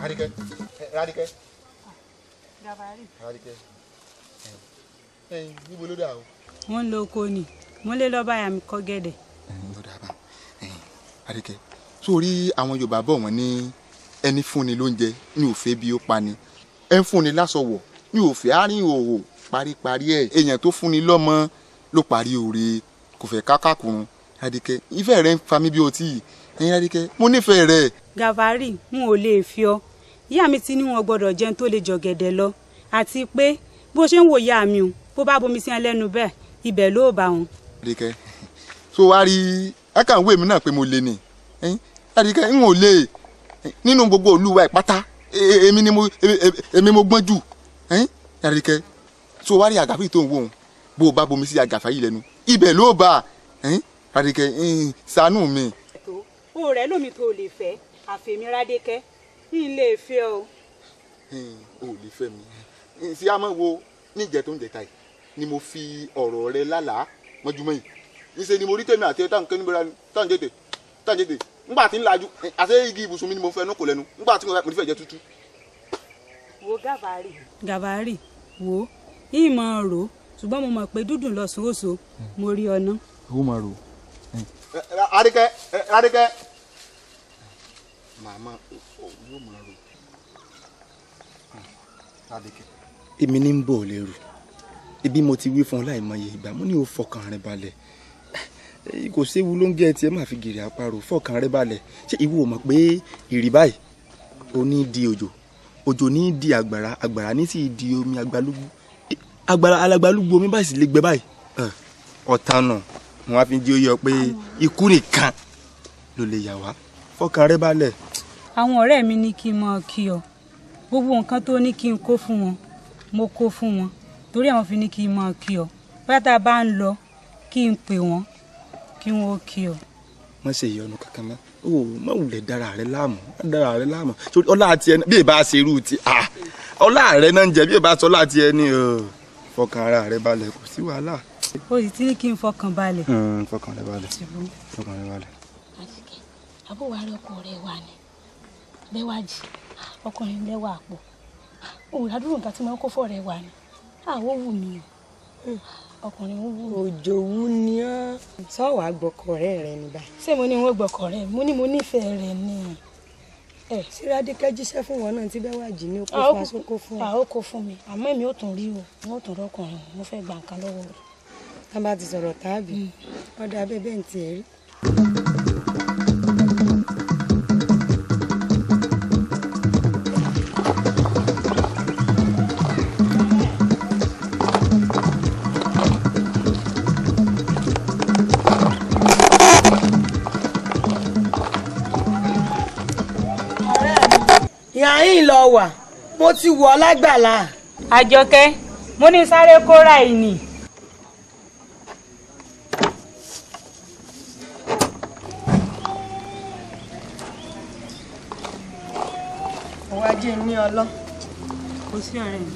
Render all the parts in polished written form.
Rádìkẹ́ Rádìkẹ́. Rádìkẹ́ níbo ló dà o. Wọ́n ń lo oko ni wọ́n lé lọ́ba àyà mi kọ́ gẹ̀dẹ̀. Ló dà bá Rádìkẹ́ sórí àwọn Yorùbá bọ̀ wọ́n ní ẹni fúnni lóúnjẹ ní òfé bí ó pani, ẹ ń fúnni lásọwọ̀ ní òfé àárín òhò paríparí ẹ̀, èèyàn tó fúnni lọ́mọ ló parí òre kò fẹ́ kákàkùrun. Rádìkẹ́ ìfẹ́ rẹ ń fa mi bí ọtí yìí. Ẹ̀yin Rádìkẹ́ mo nífẹ̀ẹ́ rẹ. Gàfárì n ò lè fi ọ, ìyá mi ti ní wọn gbọ́dọ̀ jẹun tó lè jọ̀gẹ̀dẹ̀ lọ, àti pé bó ṣe ń wò ìyá mi o, bó bá bomi sí ẹ lẹ́nu bẹ́ẹ̀ ibẹ̀ ló bá wọn. Rádìkẹ́ so wá rí ẹ kàn wé mi náà pé mo lè ní. Rádìkẹ́ n ò lè nínú gbogbo olúwa ìpátá èmi ni èmi mo gbọ́n jù. Rádìkẹ́ so wá rí àgàfà yìí tó ń wò ó, bó o bá bomi sí àgàfà yìí lẹ́nu ibẹ̀ ló bá. Rádìkẹ́ ṣàánú mi. O rẹ lómi tó lè fẹ́ àfẹ̀mí Rádìkẹ́ n lè fẹ́ o. O ò lè fẹ́ mi sí àmọ́ wo níjẹ́ tó ń jẹta yìí ni mo fi ọ̀rọ̀ rẹ lálàá mọ́júmọ́ yìí. Níṣẹ́ ni mo rí tèmi àti ẹ táwọn kẹ́ni bẹ́rẹ̀ táwọn jẹ́tẹ̀ táwọn jẹ́tẹ̀ ńgbà tí ń lajú àṣẹ igi ibùsùn mi ni mo fẹ́ nú kò lẹ́nu ńgbà tí mo fẹ́ jẹ tútù. Wo Gàfárì. Gàfárì wo ìmọ̀ rò ṣùgbọ́n mo mọ̀ pé dúdùn lọ sóòso mo rí ọ ná. Ó máa rò. Rádìkẹ́ Rádìkẹ́ màmá yóò máa rò. Rádìkẹ́. Èmi ní ń bọ̀ lẹ́rù ibi mo ti wí fún ọ láìmọye ìgbà mo ní o fọkàn rẹ balẹ̀, kò séwu ló ń gé ẹtì ẹ máa fi gèrè àparò, fọkàn rẹ balẹ̀. Ṣé ìwọ ò mọ̀ pé ìrì báyìí ó ní di òjò, òjò ní di àgbàrá, àgbàrá ní sì di omi àgbálúgbú, àgbàrá alágbálúgbú omi báyìí sì lè gbẹ báyìí. Ọ̀tá nà wọn á fi jí ó yọ pé ikú nìkan ló lè yà wá, fọkàn rẹ balẹ̀. Àwọn ọ̀rẹ́ mi ní kí n mọ kí ọ, gbogbo nǹkan tó ní kí n kó fún wọn mo kó fún wọn, torí àwọn fi ní kí n mọ kí ọ, bóyá tá a bá ń lọ kí n pè wọ́n kí wọ́n ó kí ọ. Má ṣe ìyọnu kankan mọ́, o má wulẹ̀ dára rẹ láàmú, má dára rẹ láàmú sórí ọlá àti ẹni bí ìbá ṣe irú ti ọlá rẹ náà ń jẹ bí ìbá sọ ọlá àti ẹni, fọkàn ara rẹ balẹ̀ kò sí wàhálà. O sì ti ní kí n fọkàn balẹ̀. Fọkàn rẹ balẹ̀, fọkàn rẹ balẹ̀. Àtìkẹ́ àbúrò wa rẹ ọkọ rẹ wà ní Bẹ́wàjì, ọkùnrin lẹ́wà àpò òun àdúrò nǹkan tí mo kó fọ́ rẹ wà ní àwọ̀ wù mí o, ọkùnrin wù mí. Òjò wù ni ọ́ sọ̀wọ́ àgbọ̀kọ̀ ọ̀rẹ́ rẹ ní báyìí. Ṣé mo ní wọn gbọ̀kọ̀ rẹ, mo ní mo nífẹ̀ẹ́ rẹ ni. Ṣé Rádìkẹ́ jíṣẹ́ fún wọn náà tí Bẹ́wàjì ní ó kó fún aṣọ kó fún ọ. Ó kó fún mi àmọ́ èmi ò tún rí o, n ó tún rọkùnrin mo fẹ́ gba nǹkan lọ́wọ́ rẹ̀. Tá bá ti sọ̀rọ̀ táàbì ọ̀dà abẹ́ bẹ́ẹ̀ ń tiẹ̀ rí. Ìyá lọ wà mo ti wọ̀ lágbàlá. Àjọkẹ́ mo ní sáré kóra ìní. Òun ajé ní ọlọ́. Kò sí ọ̀rẹ́ mi.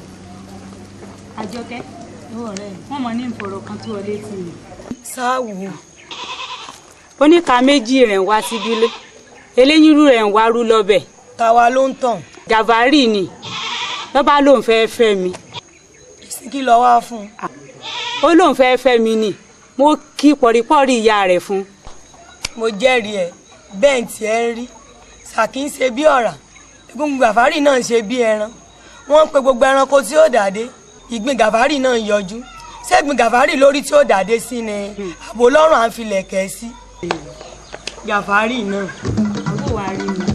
Àjọkẹ́ wọ́n mọ̀ ní ìfọ̀rọ̀ kan tó ọ létí mi. Sáwù. Oníka méjì rẹ̀ ń wá síbílé, eléyìírú rẹ̀ ń wá rú lọ́bẹ̀. Tàwa ló ń tàn. Gàfárì ni lọ́ba lòun fẹ́ẹ́ fẹ́ mi. Èsì kí lọ wá fún un. Ó lóun fẹ́ẹ́ fẹ́ mi ni mo kí pọ̀rípọ̀rí ìyá rẹ̀ fún. Mo jẹ́rìí ẹ bẹ́ẹ̀ tí ẹ ń rí Sàkí ń ṣe bí ọ̀rà, egungun Gàfárì náà ń ṣe bí ẹran, wọ́n ń pe gbogbo ẹranko tí ó dàdé, ìgbín Gàfárì náà ń yọjú, ṣẹ́gbìn Gàfárì lórí tí ó dàdé sí ni àbò lọ́rùn à ń filẹ̀ kẹ́ sí. Gàfárì náà. Àbò wa rí mi.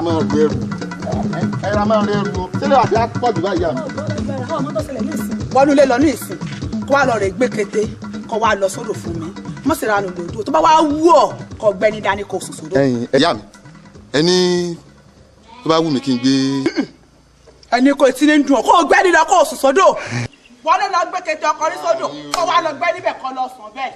Máa rẹ ẹrù ẹ ra máa rẹ ẹrù o sílẹ̀ àti àpọ̀jù báyìí àmì. Ọmọ tó ṣẹlẹ̀ ní ìsìn wọnú ilé lọ ní ìsìn kó wá lọ rè gbé kété kó wá lọ sódò fún mi mọ̀ sí ranù lòdò tó bá wá wú ọ kó gbẹ́ni dání kó sùn sódò. Ẹ̀yin ẹ̀yà mi ẹni tó bá wù mí kí n gbé. Ẹni kò tí ní dùn ọ kó gbẹ́ni lọ kó sùn sódò. Wọnú lọ gbé kété ọkọ ní sódò kó wá lọ gbẹ́ níbẹ̀ kó lọ sùn bẹ́ẹ̀.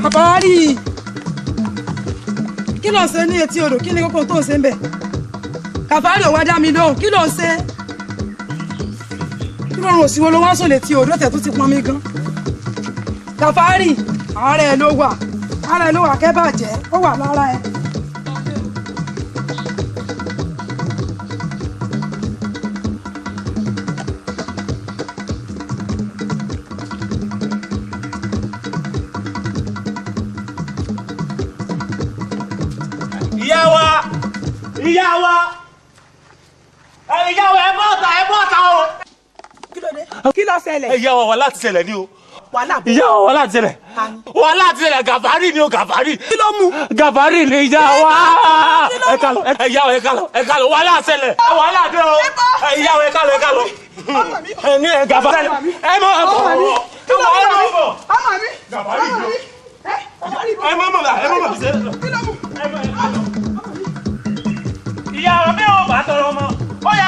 Gàfárì kí ló ń ṣe ní etí odò kí ni kókó tó ń ṣe ń bẹ̀ Gàfárì ò wá dá mi lóhùn kí ló ń ṣe kí ló ń rò sí wo ló wá sùn létí odò tẹ̀ tó ti pọn mi gan Gàfárì ara ẹ ló wà ara ẹ ló wà kẹ́bàjẹ́ ó wà lára ẹ. Ìyá wa ìyá wa ẹ bọ́ ọ̀tá ẹ bọ́ ọ̀tá o. Kí ló dé? Kí ló ṣẹlẹ̀? Ìyá wa wàhálà ti ṣẹlẹ̀ ni o. Wàhálà bò. Ìyá wa wàhálà ti ṣẹlẹ̀. Wàhálà ti ṣẹlẹ̀ Gàfárì ni o Gàfárì. Kí ló mú? Gàfárì ni ìyá wa. Ẹ ká lọ ìyá wa ẹ ká lọ ẹ ká lọ wàhálà ṣẹlẹ̀ wàhálà dé o. Ìyá wa ẹ ká lọ ẹ ká lọ. Ẹ ní ẹ Gàfárì ẹ mọ ẹ mọ ẹ mọ Gàfárì ni o. Ẹ mọ mọ ẹ mọ mọ. Kí ló mú? Ìyá wa bí wọn bá tọrọ ọmọ ó yẹ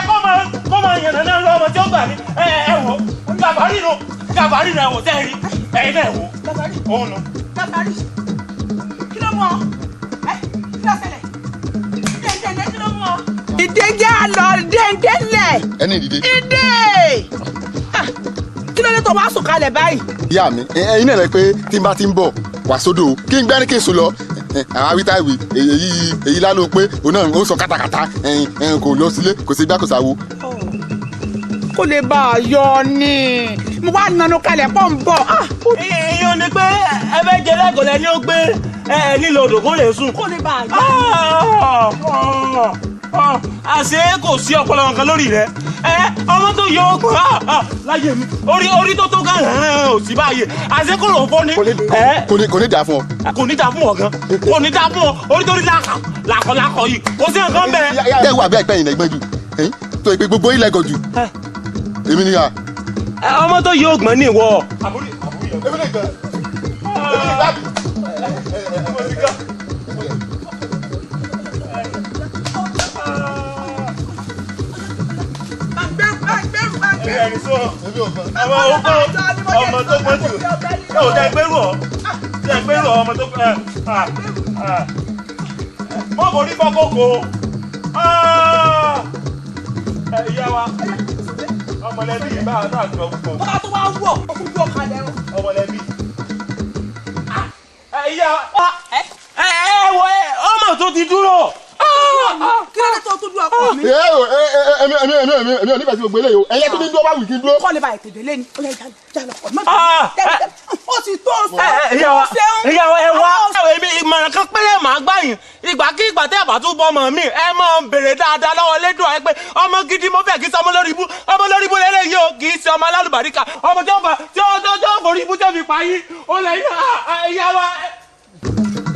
kó máa yànnà náà lọ ọmọ tí ó gbà ní ẹ ẹ wò Gàfárì nù Gàfárì nù ẹ wò tẹ́ ẹ rí ẹyin náà ẹ wò òun nù. Gàfárì kí ló mú ọ ẹ kí ló ṣẹlẹ̀ dèndé kí ló mú ọ. Ìdè jẹ́ àlọ́ dèndé lẹ̀. Ẹni ìdìde. Ìdè kí ló dé tó wá sùn kalẹ̀ báyìí. Ìyá mi ẹyin náà rẹ pé tí n bá ti ń bọ̀ wá sódò kí n gbẹ́ni kí n sùn lọ àwọn awítàwí èyí èyí lálọ́ pé òun náà ó sọ kátàkátà kò lọ sílé kò sí gbá kò sáwo. Kó lè bá a yọ ni mo wá nanu kalẹ̀ pọ̀ ń bọ̀. Ìyẹn ni pé ẹ fẹ́ jẹ lẹ́kọ̀ọ́ lẹ́ni ó gbé ẹ nílò odò kó lè sùn. Kó lè bá a yọ. Àṣé kò sí ọpọlọ nǹkan lórí rẹ ọmọ tó yọ ọgbọ́n láyé mi orí orí tó tó gàn án ò sí báyìí àṣé kò lòun fọ́ ni. Kò ní dáa fún ọ. Kò ní dáa fún ọ gan kò ní dáa fún ọ orí tó rí làkọ làkọ yìí kò sí nǹkan bẹ́ẹ̀. Ẹ wà bí àìpẹ́ yìí lẹ́gbọ́n jù tó ìpè gbogbo ilẹ̀ gọ̀ jù èmi ni ya. Ọmọ tó yọ ọgbọ́n ní ìwọ. Èmi ni gbọ́n èmi ni gbà. Ọmọ tó gbọ́n jù ẹ ò tẹ gbérù ọ tẹ gbérù ọ ọmọ tó ẹ mọ borí bọ́ kókó ìyá wa ọmọlẹ́bí bá a náà gbọ́ púpọ̀. Bọ́lá tó wá wọ̀ ọkùnrin tó kalẹ̀ o. Ọmọlẹ́bí ìyá wa ẹ ẹ wọ ẹ ọmọ tó ti dúró. Kí ló dé tó tó dúró ọkọ mi. Èmi ò nífẹ̀ẹ́ sí gbogbo eléyìí o ẹ̀yẹ tó ní dúró bá wù kí n dúró. Kọ́ lè ba ètò ìdílé ni ó yẹ ìjà lọ ọ̀nà ó ti tó ṣe. Ìyá wa ẹ wá èmi ìmọ̀ràn kan péré màá gbà yín ìgbàkigbà tẹ́ ẹ bá tún bọ́ ọmọ mi ẹ máa ń béèrè dáadáa lọ́wọ́ lédùn ẹ pé ọmọ gidi mo fẹ́ kí sọmọ lórí ibú ọmọ lórí ibú lélẹ́yìí o kì í ṣe ọmọ alálùbáríkà ọmọ tí ó bá tí ó tó tó borí ibú tó fi pa yín ó lè yín ìyá wa.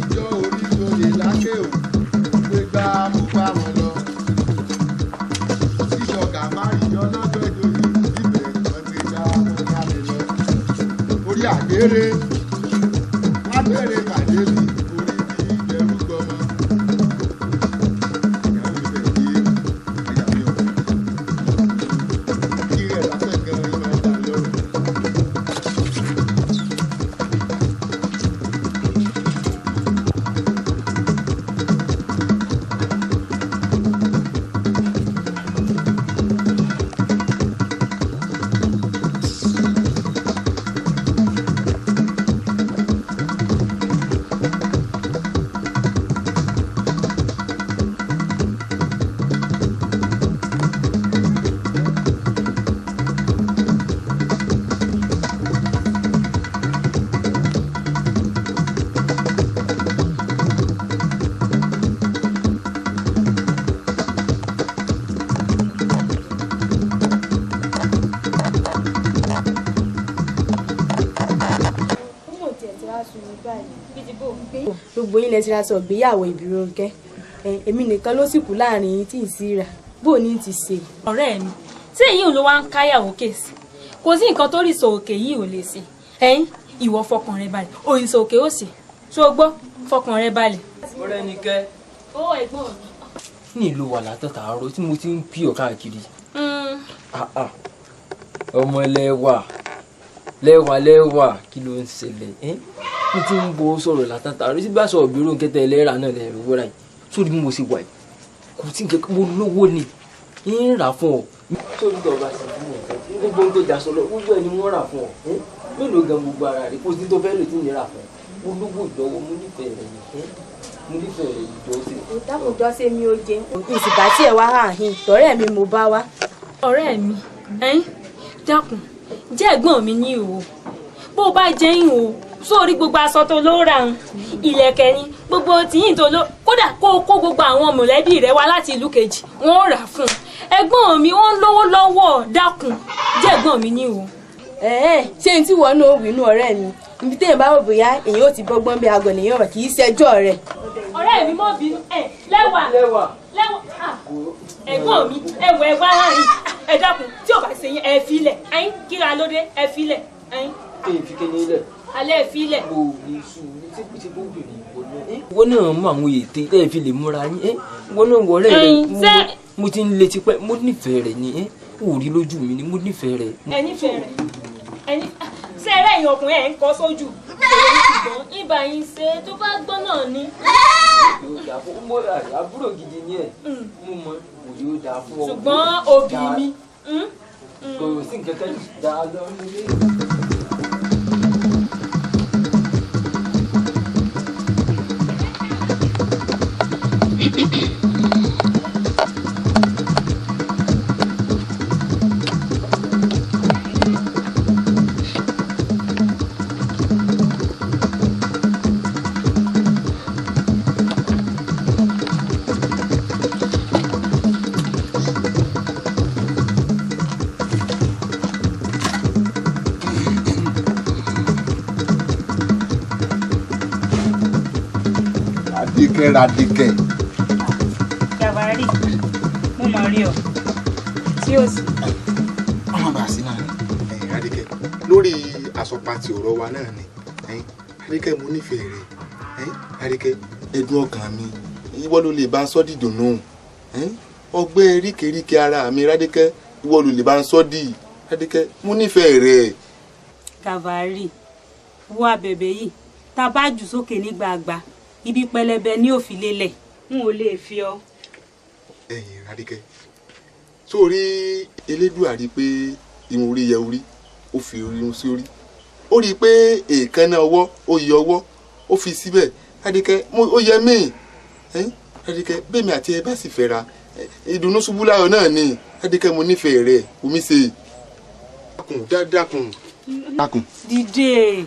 Ìjọ orí oyè lákè o gbégbá mo bá wọn lọ ìṣọ̀gà má ìjọ lọ́jọ́ ìjòyè ibẹ̀ wọ́n ti dá wọn dá mi lọ orí àgbèrè lábẹ́rẹ́ pàdé mi orí ti ìjẹrú gbọmọ ìyàwó mi fẹ́ yé ẹ̀yà mi ọ̀ kí rẹ̀ lásán gan ìmọ̀ ẹ̀dá lọ́rùn. Gbogbo yín lẹ ti ra sọ ìgbéyàwó Ìbírónkẹ́, èmi nìkan ló sì kù láàrin yín tí ì sí rà, bó ní ti ṣe. Ọ̀rẹ́ mi, tí èyí ló wá ń káyà òkè sí, kò sí nǹkan tó rí sọ òkè yìí ò lè ṣe. Ẹ̀yin ìwọ fọkàn rẹ balẹ̀, òrìṣà òkè ó sì ṣó gbọ́, fọkàn rẹ balẹ̀. Ọ̀rẹ́ ni kẹ́. Ó ẹ̀gbọ́n mi. Ní ìlú wà látọ̀tàárọ̀ tí mo ti ń pì ọ́ káàkiri. Ọmọ lẹ́wà lẹ́wà lẹ́wà, kí ló ń ṣẹlẹ̀? Mo ti ń bọ́ sọ̀rọ̀ látàtàárọ̀ sí bá sọ Ìbírónkẹ́ tẹ ẹlẹ́rà náà lẹ́rù wúrà yìí. Sórí bí mo ṣe wà yìí, kò sí nǹkan mo lówó ni ń rà fún ọ. Sórí tó bá ṣe fún nǹkan gbogbo ń tó jà sọ lọ, gbogbo ẹ ni wọ́n rà fún ọ. Mélòó gan gbogbo ara rẹ, kò sí tó fẹ́ lò tí ń rà fún ọ. Mo lówó ìdánwò, mo nífẹ̀ẹ́ rẹ yìí, mo nífẹ̀ẹ́ rẹ ìjọ sí. Ìdákùnjọ́ ṣe mi ò jẹ ìsìgbà tí ẹ wá hàn hìn tọ̀rẹ́ mi mo bá wá. Ọ̀rẹ́ mi, ẹ̀yin dákun, jẹ́ ẹ̀gbọ́n mi ní o, bó o bá jẹ́ yín o, sórí gbogbo aṣọ tó ló ra ń ìlẹ̀kẹ̀ ni gbogbo tìyín tó ló, kódà kó o kó gbogbo àwọn mọ̀lẹ́bí rẹ wá láti ìlú kejì wọn ò rà fún un. Ẹ̀gbọ́n mi ó ń lówó lọ́wọ́, dákun, jẹ́ ẹ̀gbọ́n mi ní o. Ṣé n tí wọ́n náà wí inú ọ̀rẹ́ mi, ibi téèyàn bá wò bóyá èyàn ò ti bọ́gbọ́n bí aago nìyẹn rẹ̀ kì í ṣẹjọ́ rẹ̀. Ọ̀rẹ́ mi mọ̀ bínú ẹ lẹ́wà lẹ́wà, ẹ̀gbọ́n mi ẹ̀wọ̀ ẹ̀wà láàrin, ẹ dákun, tí ò bá ṣe yín ẹ filẹ̀, ẹ̀yin kíra lóde ẹ filẹ̀, ẹ̀yin. Kí n fi kéde ilẹ̀. Alẹ́ ẹ filẹ̀. Mo ní sùúrù tí kò ṣe bóbìnrin ìwọ náà. Ìwọ náà mọ àwọn ète tẹ́ ẹ fi lè múra yín. Ìwọ náà wọlé rẹ, mo ti ń le tipẹ́, mo nífẹ̀ẹ́ rẹ̀ ni, ò rí lójú mi ni, mo nífẹ̀ẹ́ rẹ̀. Ẹ nífẹ̀ẹ́ rẹ̀, ẹni ṣé ẹrẹ́ ẹ̀yìn ọkùnrin ẹ̀ ń kọ́ sójú ṣùgbọ́n ibà yín ṣe tó bá gbọ́ náà ni. Yóò dáa fún ọmọ àbúrò gidi ni ẹ, mo mọ kò yóò dáa fún ọ. Ṣùgbọ́n òbí mi. Kò sí nǹkan kan dáa lọ nílé. Radike. Gàbárì, mo mọ̀ rí ọ tí ó sì. Ọmọ bàá sí náà ni. Ẹ̀yin Radike, lórí àsọpatì ọ̀rọ̀ wa náà ni. Ẹ̀yin Radike, mo nífẹ̀ẹ́ rẹ̀. Ẹ̀yin Radike, ẹ̀dùn ọkàn mi, ìwọ ló lè bá ń sọ́ dìdùnnú. Ẹ̀yin ọgbẹ́ ríkèríkè ara mi Radike, ìwọ ló lè bá ń sọ́ dì. Radike, mo nífẹ̀ẹ́ rẹ̀. Gàbárì, wo abẹ̀bẹ̀ yìí, tá a bá jù sókè ní gbàgbà, ibi pẹlẹbẹ ní òfin lélẹ̀, n ò lè fi ọ. Ẹ̀yin Radike, sórí Elédùà rí pé irun orí yẹ orí, ó fi irun sí orí, ó rí i pé èèkánná ọwọ́ ó yẹ ọwọ́, ó fi síbẹ̀. Radike, ó yẹ mí. Radike, bẹ́ẹ̀mi àti ẹ bá sì fẹ́ra, ìdùnnú ṣubú láyọ̀ náà ni. Radike, mo nífẹ̀ẹ́ rẹ̀, omi ṣe. Dákun, dákun, dákun. Dìde,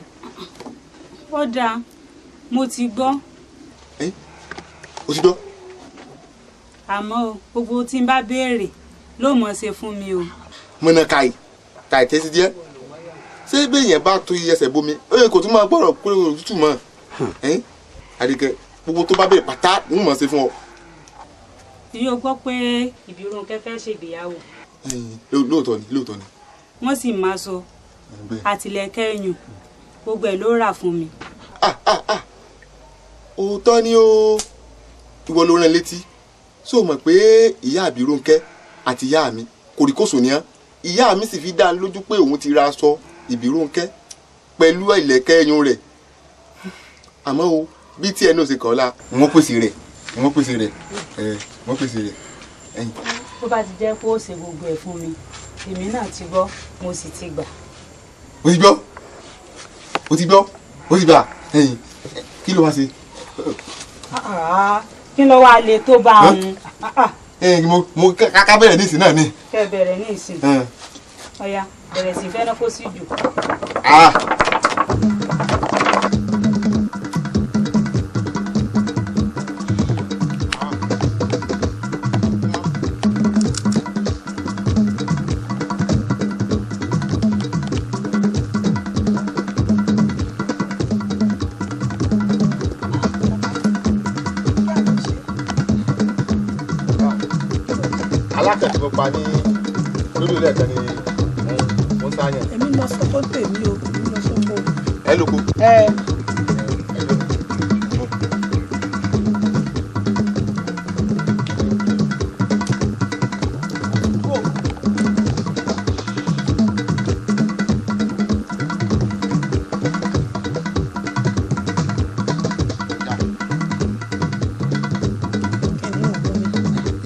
ó dáa, mo ti gbọ́. O ti gbọ́. Àmọ́ o, gbogbo tí n bá béèrè ló mọ̀ ṣe fún mi o. Mọ̀nà kàì kàì tẹ́sí díẹ̀, ṣé béèyàn bá tó iye ẹsẹ̀ bomi ó yẹ kó tún máa gbọ́rọ̀ kúrò tútù mọ́. Àdìgẹ́, gbogbo tó bá béèrè pátá ń mọ̀ ṣe fún ọ. Yóò gbọ́ pé Ìbírónkẹ́ fẹ́ ṣègbéyàwó. Lóòótọ́ ni, lóòótọ́ ni. Wọ́n sì máa sọ àtìlẹ́kẹ́ ẹ̀yùn gbogbo ẹ̀ ló rà fún mi. Òótọ́ ni o, ìwọ ló rán létí. Ṣó o mọ̀ pé ìyá Ìbírónkẹ́ àti ìyá mi kòríkòsùn ni án? Ìyá mi sì fi dá lójú pé òun ti ra aṣọ Ìbírónkẹ́ pẹ̀lú ìlẹ̀kẹ̀ ẹyùn rẹ̀. Àmọ́ o, bí tí ẹnu ṣe kàn la, wọ́n pèsè rẹ̀, wọ́n pèsè rẹ̀, wọ́n pèsè rẹ̀. Bó bá ti jẹ́ pé ó ṣe gbogbo ẹ̀ fún mi, èmi náà ti gbọ́, mo sì ti gbà. O ti gbọ́, o ti gbọ́, o ti gbà. Kí ló wá ṣe? Kí ló wá lè tó bá òun? Mo ká bẹ̀rẹ̀ ní ìsìn náà ni. Kẹ́ bẹ̀rẹ̀ ní ìsìn. Ọ̀ya, bẹ̀rẹ̀ sí fẹ́ náà kó sì jù. Alákàn tí mo pa ní lórí ilé ẹ̀kan ni mo ń sáyàn. Èmi lọ sóko tèmi o, èmi lọ sóko. Ẹ lóko. Ẹ.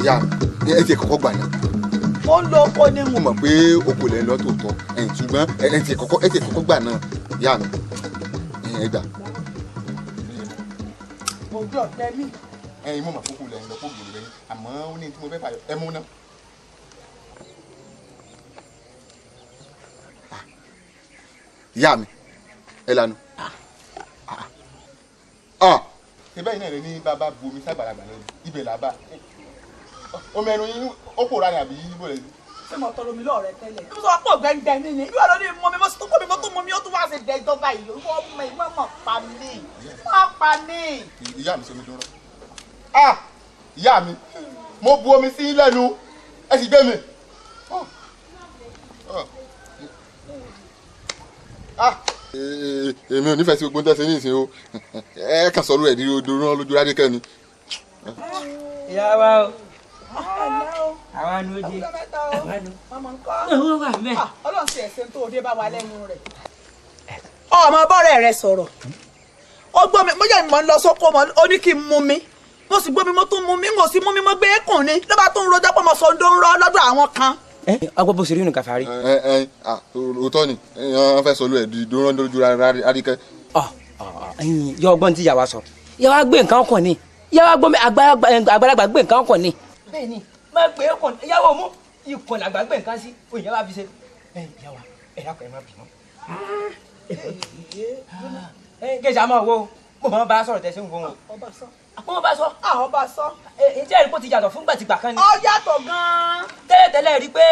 Ìyá mi, ẹ ti kọ́kọ́ gbà náà. Mo ń lo oko ni mo mọ̀ pé oko lẹ̀ ń lọ tòótọ́, ẹ̀yìn ṣùgbọ́n ẹ ti kọ́kọ́ gbà náà, ìyá mi, ẹ gbà. Mo gbé ọ̀tẹ mi. Ẹ̀yin mo mọ̀ pé oko lẹ̀ ń lọ kó gbòòrò lẹ́yìn, àmọ́ ó ní tí mo fẹ́ fàyọ, ẹ mú ná. Ìyá mi, ẹ lanu. Ṣé bẹ́ẹ̀ náà lè ní bàbá bu omi ságbàlagbà lẹ́nu, ibẹ̀ là bá. Omi ẹnu yín ó pòórá ni àbí ibo lè. Ṣé mo tọrọ omi lọ́ọ̀rẹ́ tẹ́lẹ̀? Mo sọ pé ọ̀gbẹ́ngbẹ́ mi ni. Ìwọ ló ní mọ mi, mo tún kó mi, mo tún mọ mi, ó tún wá ṣe dẹjọ́ báyìí. Ìwọ ọmọ ìwọ mọ̀ pa mí. Má pa mí. Ìyá mi ṣe omi dúró. Ah! Ìyá mi, mo bu omi sí lẹ́nu, ẹ sì gbé mi. Ah! Èmi ò nífẹ̀ẹ́ sí gbogbo tẹ́sí ní ìsìn o. Ẹ kàn sọ̀rọ̀ ẹ̀ ní odò rán lójú Rádékẹ́ ni. Ìyá wa o. Àwa nu oje. Àwa nu. Owó wà mẹ́. Ọlọ́run ti ẹ̀sìn tó dé bá wa lẹ́nu rẹ̀. Ọmọ bọ́rẹ̀ rẹ sọ̀rọ̀. Ó gbọ́ mi, bóyá ìmọ̀ ń lọ sóko mọ́, ó ní kí n mú mi. Mo sì gbọ́ mi, mo tún mú mi, mo sì mú mi, mo gbé kùn ni. Ló bá tún rojọ́ pé mo sọ ń rọ́ lọ́dọ̀ àwọn kan. Ọgbọ́n bó ṣe rí nù Gàfárì. Ẹ òótọ́ ni, wọ́n fẹ́ sọ lú ẹ̀ di dúró lójú Rádékẹ́. Yọ ọgbọ́n tí ìyá wa sọ. Ìyá wa gbé nǹkan kàn ni. Ìyá wa gbọ́ mi àgbàlagbà gbé nǹkan kàn ni. Bẹ́ẹ̀ni, má gbé kàn ìyàwó mú ikọ̀ làgbà gbé nǹkan sí òyìnbá wa fi ṣe. Ìyá wa ẹ dákun ẹ má bínú. Kẹsì àmọ́ wo mo máa bá a sọ̀rọ̀ tẹ̀sí ń wo wọn. Ọba sọ. Mo bá sọ. Ọba sọ. Ǹjẹ́ ẹ̀rí kò ti yàtọ̀ fún gbàtìgbà kan ni. Ó yàtọ̀ gan-an. Tẹ́lẹ̀tẹ́lẹ̀ rí pé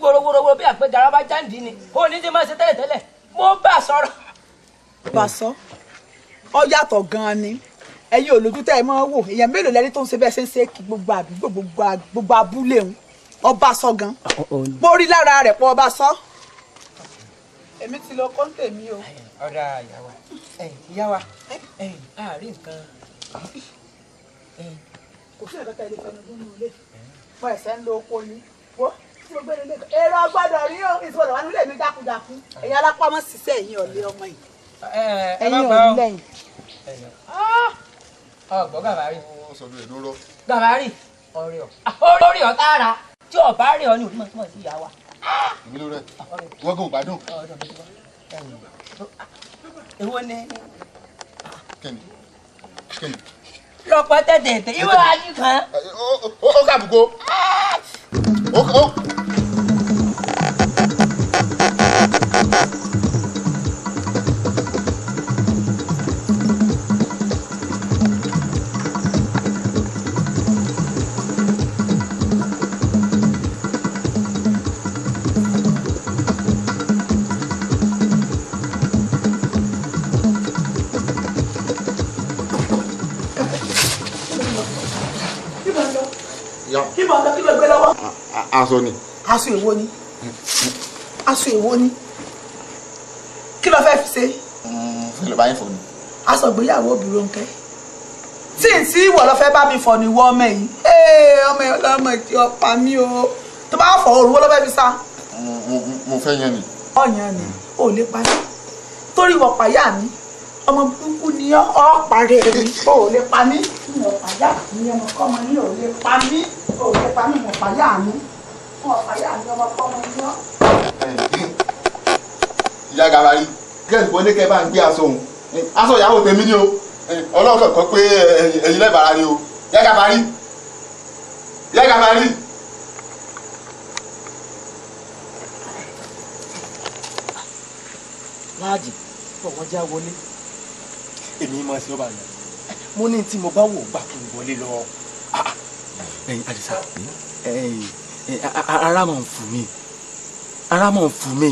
wórówórówóró bí àpẹja ara bá jáǹdì ni ó ní ti máa ṣe tẹ́lẹ̀tẹ́lẹ̀ mo bá sọ̀rọ̀. Ọba sọ. Ó yàtọ̀ gan-an ni. Ẹ̀yin olójú tẹ́ ẹ máa wò èèyàn mélòó lẹni tó ń ṣe bẹ́ẹ̀ ṣe ń ṣe kí gbogbo àdúgbò gbogbo abúlé ń ọba sọ gan borí lára rẹ̀ pọ̀ ọba sọ. Èmi ti lọ kọ́ńtè mi o. Ọ̀dà ìyá wa ìyá wa àárín nǹkan. Kò sí ẹ̀ka ilé fẹnu gún ní ilé mo ẹ̀sẹ̀ ń lo oko ni wo tí mo gbé nílé èrò gbọ́dọ̀ rí o ìsọdọ̀ wà nílé mi jákujáku ẹ̀yin alápámọ́ ṣiṣẹ́ ẹ̀yin ọ̀lẹ́ ọmọ yìí ẹ̀yin ọ̀lẹ́ yìí. Ọgbọ Gàfárì. Sọ Gàfárì ọ̀rẹ́ ọ orí ọ tààrà tí ọba rẹ ọ ní òní mọ̀ sí ìyá wa. Èmi ló rẹ wọ́n kò gbádùn. Èwo ni. Kẹ́ni kẹ́ni. Lọ́pọ̀ tẹ̀tẹ̀ ìwé ajú kan. Ó kàbùkù ó. Aṣọ ni. Aṣọ èwo ni? Aṣọ èwo ni? Kí ló fẹ́ fi ṣe? Fẹ́ lọ bá yín fọ̀ ni. Aṣọ ìgbéyàwó Bírónkẹ́. Tí n tí ìwọ lọ fẹ́ bá mi fọ̀ ni ìwọ ọmọ yìí. Ọmọ yìí ọlọ́mọ tí ó pa mí o. Tó bá fọ òru wo ló fẹ́ fi sá? Mo fẹ́ yan ni. Ọ̀yàn ni, ò lè pa mí. Torí ìwọ pàyà mi, ọmọ burúkú ni ọ́ parẹ́ mi, ò lè pa mí. Ìwọ pàyà mi, ọmọ kọ́mọ ni ò lè pa mí. Ò lè pa mí, ìwọ pàyà mi. Ìyá Gàfárì kẹ́hìn kò ní kẹ́ bá ń gbé aṣọ òun aṣọ ìyàwó tèmi ni o Ọlọ́run kọ̀ọ̀kan pé ẹ̀yin lẹ́bàárà ni o. Ìyá Gàfárì Ìyá Gàfárì. Láàjì bọ̀ wọ́n já wọlé. Èmi máa ṣe ọba yẹn mo ní tí mo bá wò gbà kí n wọlé lọ. Ẹ̀yin Àdìsá ẹ̀yin ara máa ń fún mi ara máa ń fún mi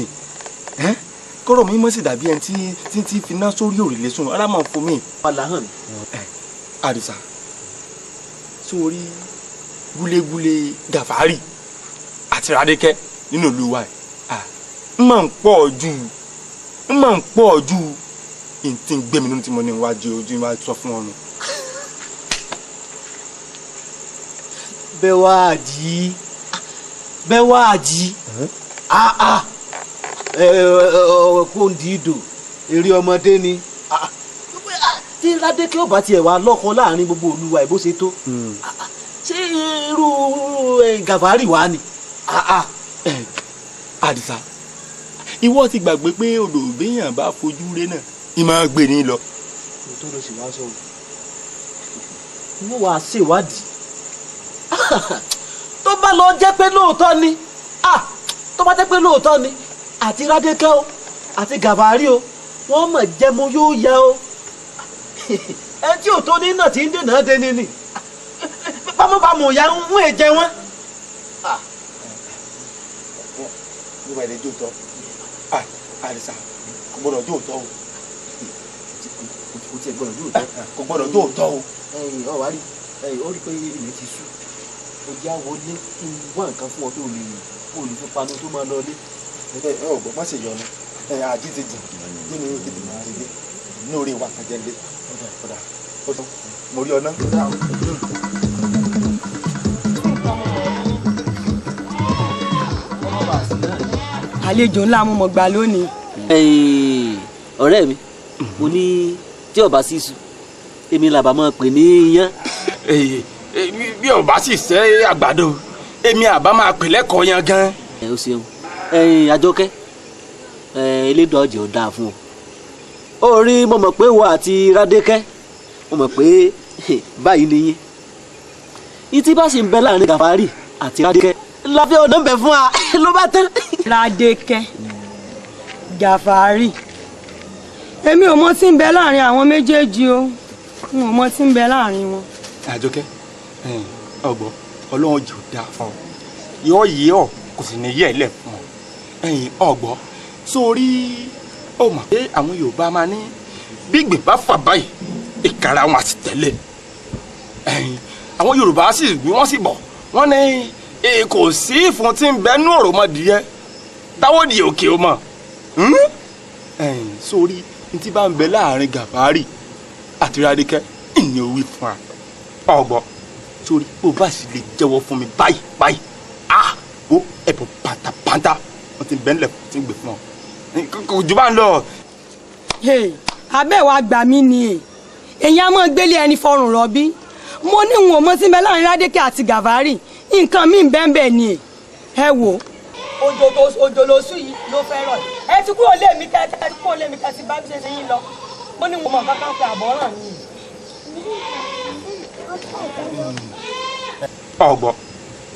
kọ́rọ̀ mi mọ̀ sí dàbí ẹni tí tí finá sórí òrìlé sùn ara máa ń fún mi. Wàhálà hàn mí. Àdìsá sórí gúlégúlé Gàfárì. àti Rádékẹ́ nínú ìlú wa yìí ń máa ń pọ̀ jù ń máa ń pọ̀ jù n tí ń gbé mi nínú tí mo ní iwájú ojú wa sọ fún ọ nù. Bẹ́wàjí Bẹ́wàjí kò ń di ìdò eré ọmọdé ni tí Rádékẹ́ ò bá tiẹ̀ wá lọ́kọ láàrin gbogbo olúwa ìbó ṣe tó ṣé irú Gàfárì wá ni. Àdìsá ìwọ ti gbàgbé pé odò béèyàn bá fojú ré náà ìmọ̀ gbé ní lọ. òótọ́ ló sì wá sọ o wọ́n wàá ṣèwádìí tó bá lọ jẹ́ pé lóòótọ́ ni tó bá jẹ́ pé lóòótọ́ ni àti Rádékẹ́ o àti Gàfárì o wọ́n mọ̀ jẹ́ mo yóò yẹ o ẹ tí ò tó ní náà tí ń dènà deni ni bámúbámú ìyá ń mú èjẹ wọn. ló bá ilé jó tọ́ Àdìsá kò gbọ́dọ̀ jó tọ́ o. kò tiẹ̀ gbọ́dọ̀ jó tọ́. Kò gbọ́dọ̀ jó tọ́ o. Ọ wá rí ọ rí pé ilẹ̀ ti ṣú o já wọlé kí n wá nǹkan fún ọ tó lè kó lè fi panu tó máa lọ lé. Ẹ ẹ ọgbọ́n má ṣe yọnu ẹ àjí ti jìn kí ni tètè máa rí lé ní orí wa kan jẹ́ lé ọ̀dà mo rí ọ ná. Àlejò ńlá mo mọ̀ gbà lónìí. Ọ̀rẹ́ mi mo ní tí ọba sì sùn èmi làbà máa pè ní iyán. Bí ọba sì sẹ́ àgbàdo èmi àbá máa pè lẹ́kọ̀ọ́ yan gan. Ẹ o ṣeun Àjọkẹ́ elédùn ọjọ́ dáa fún ọ. Ó rí mo mọ̀ pé wo àti Rádékẹ́ mo mọ̀ pé báyìí ni yín. Ìtí bá sì ń bẹ láàrin Gàfárì àti Rádékẹ́ láfẹ́ ọ̀nà ń bẹ fún wa ló bá tán. Rádékẹ́ Gàfárì èmi ò mọ tí ń bẹ láàrin àwọn méjèèjì o n ò mọ tí ń bẹ láàrin wọn. Àjọkẹ́ ọgbọ Ọlọ́run jò dáa fún ọ yọ yìí ọ kò sì ní yẹ ẹ lẹ fún ọ ẹ̀yin ọgbọ sórí ó mọ̀ pé àwọn Yorùbá máa ní bí ìgbín bá fà báyìí ìkara wọn àti tẹ̀lé ẹ̀yin àwọn Yorùbá sì gbé wọn sì bọ̀ wọ́n ní kò sí ìfun tí ń bẹ nú òròmọdìyẹ táwọn di òkè o mọ̀ ẹ̀yin sórí ní tí bá ń bẹ láàrin Gàfárì àti Rádékẹ́ ìyẹn wí fún wa ọgbọ sórí bó bá sì lè jẹ́wọ́ fún mi báyìí báyìí ah ó ẹ̀bùn bàtàbàtà wọ́n ti bẹ́ńlẹ̀ tí ń gbé fún ọ kò jù bá ń lọ. Abẹ́ wa gbà mí ni èyí á mọ̀ gbélé ẹni fọrùn rọ̀bí mo ní òun ò mọ̀ sí bẹ láàrin Rádékẹ́ àti Gàfárì nǹkan míì bẹ́ẹ̀ ni ẹ wò. Òjò ló sùn yìí ló fẹ́ rọ̀ ẹ ti kúrò lé mi kẹ́ ẹ ti kúrò lé mi kẹ́ ti bá mi ṣe ṣe yín lọ mo ní wọn mọ̀ kankan pé àbọ̀ràn ni. Ọgbọ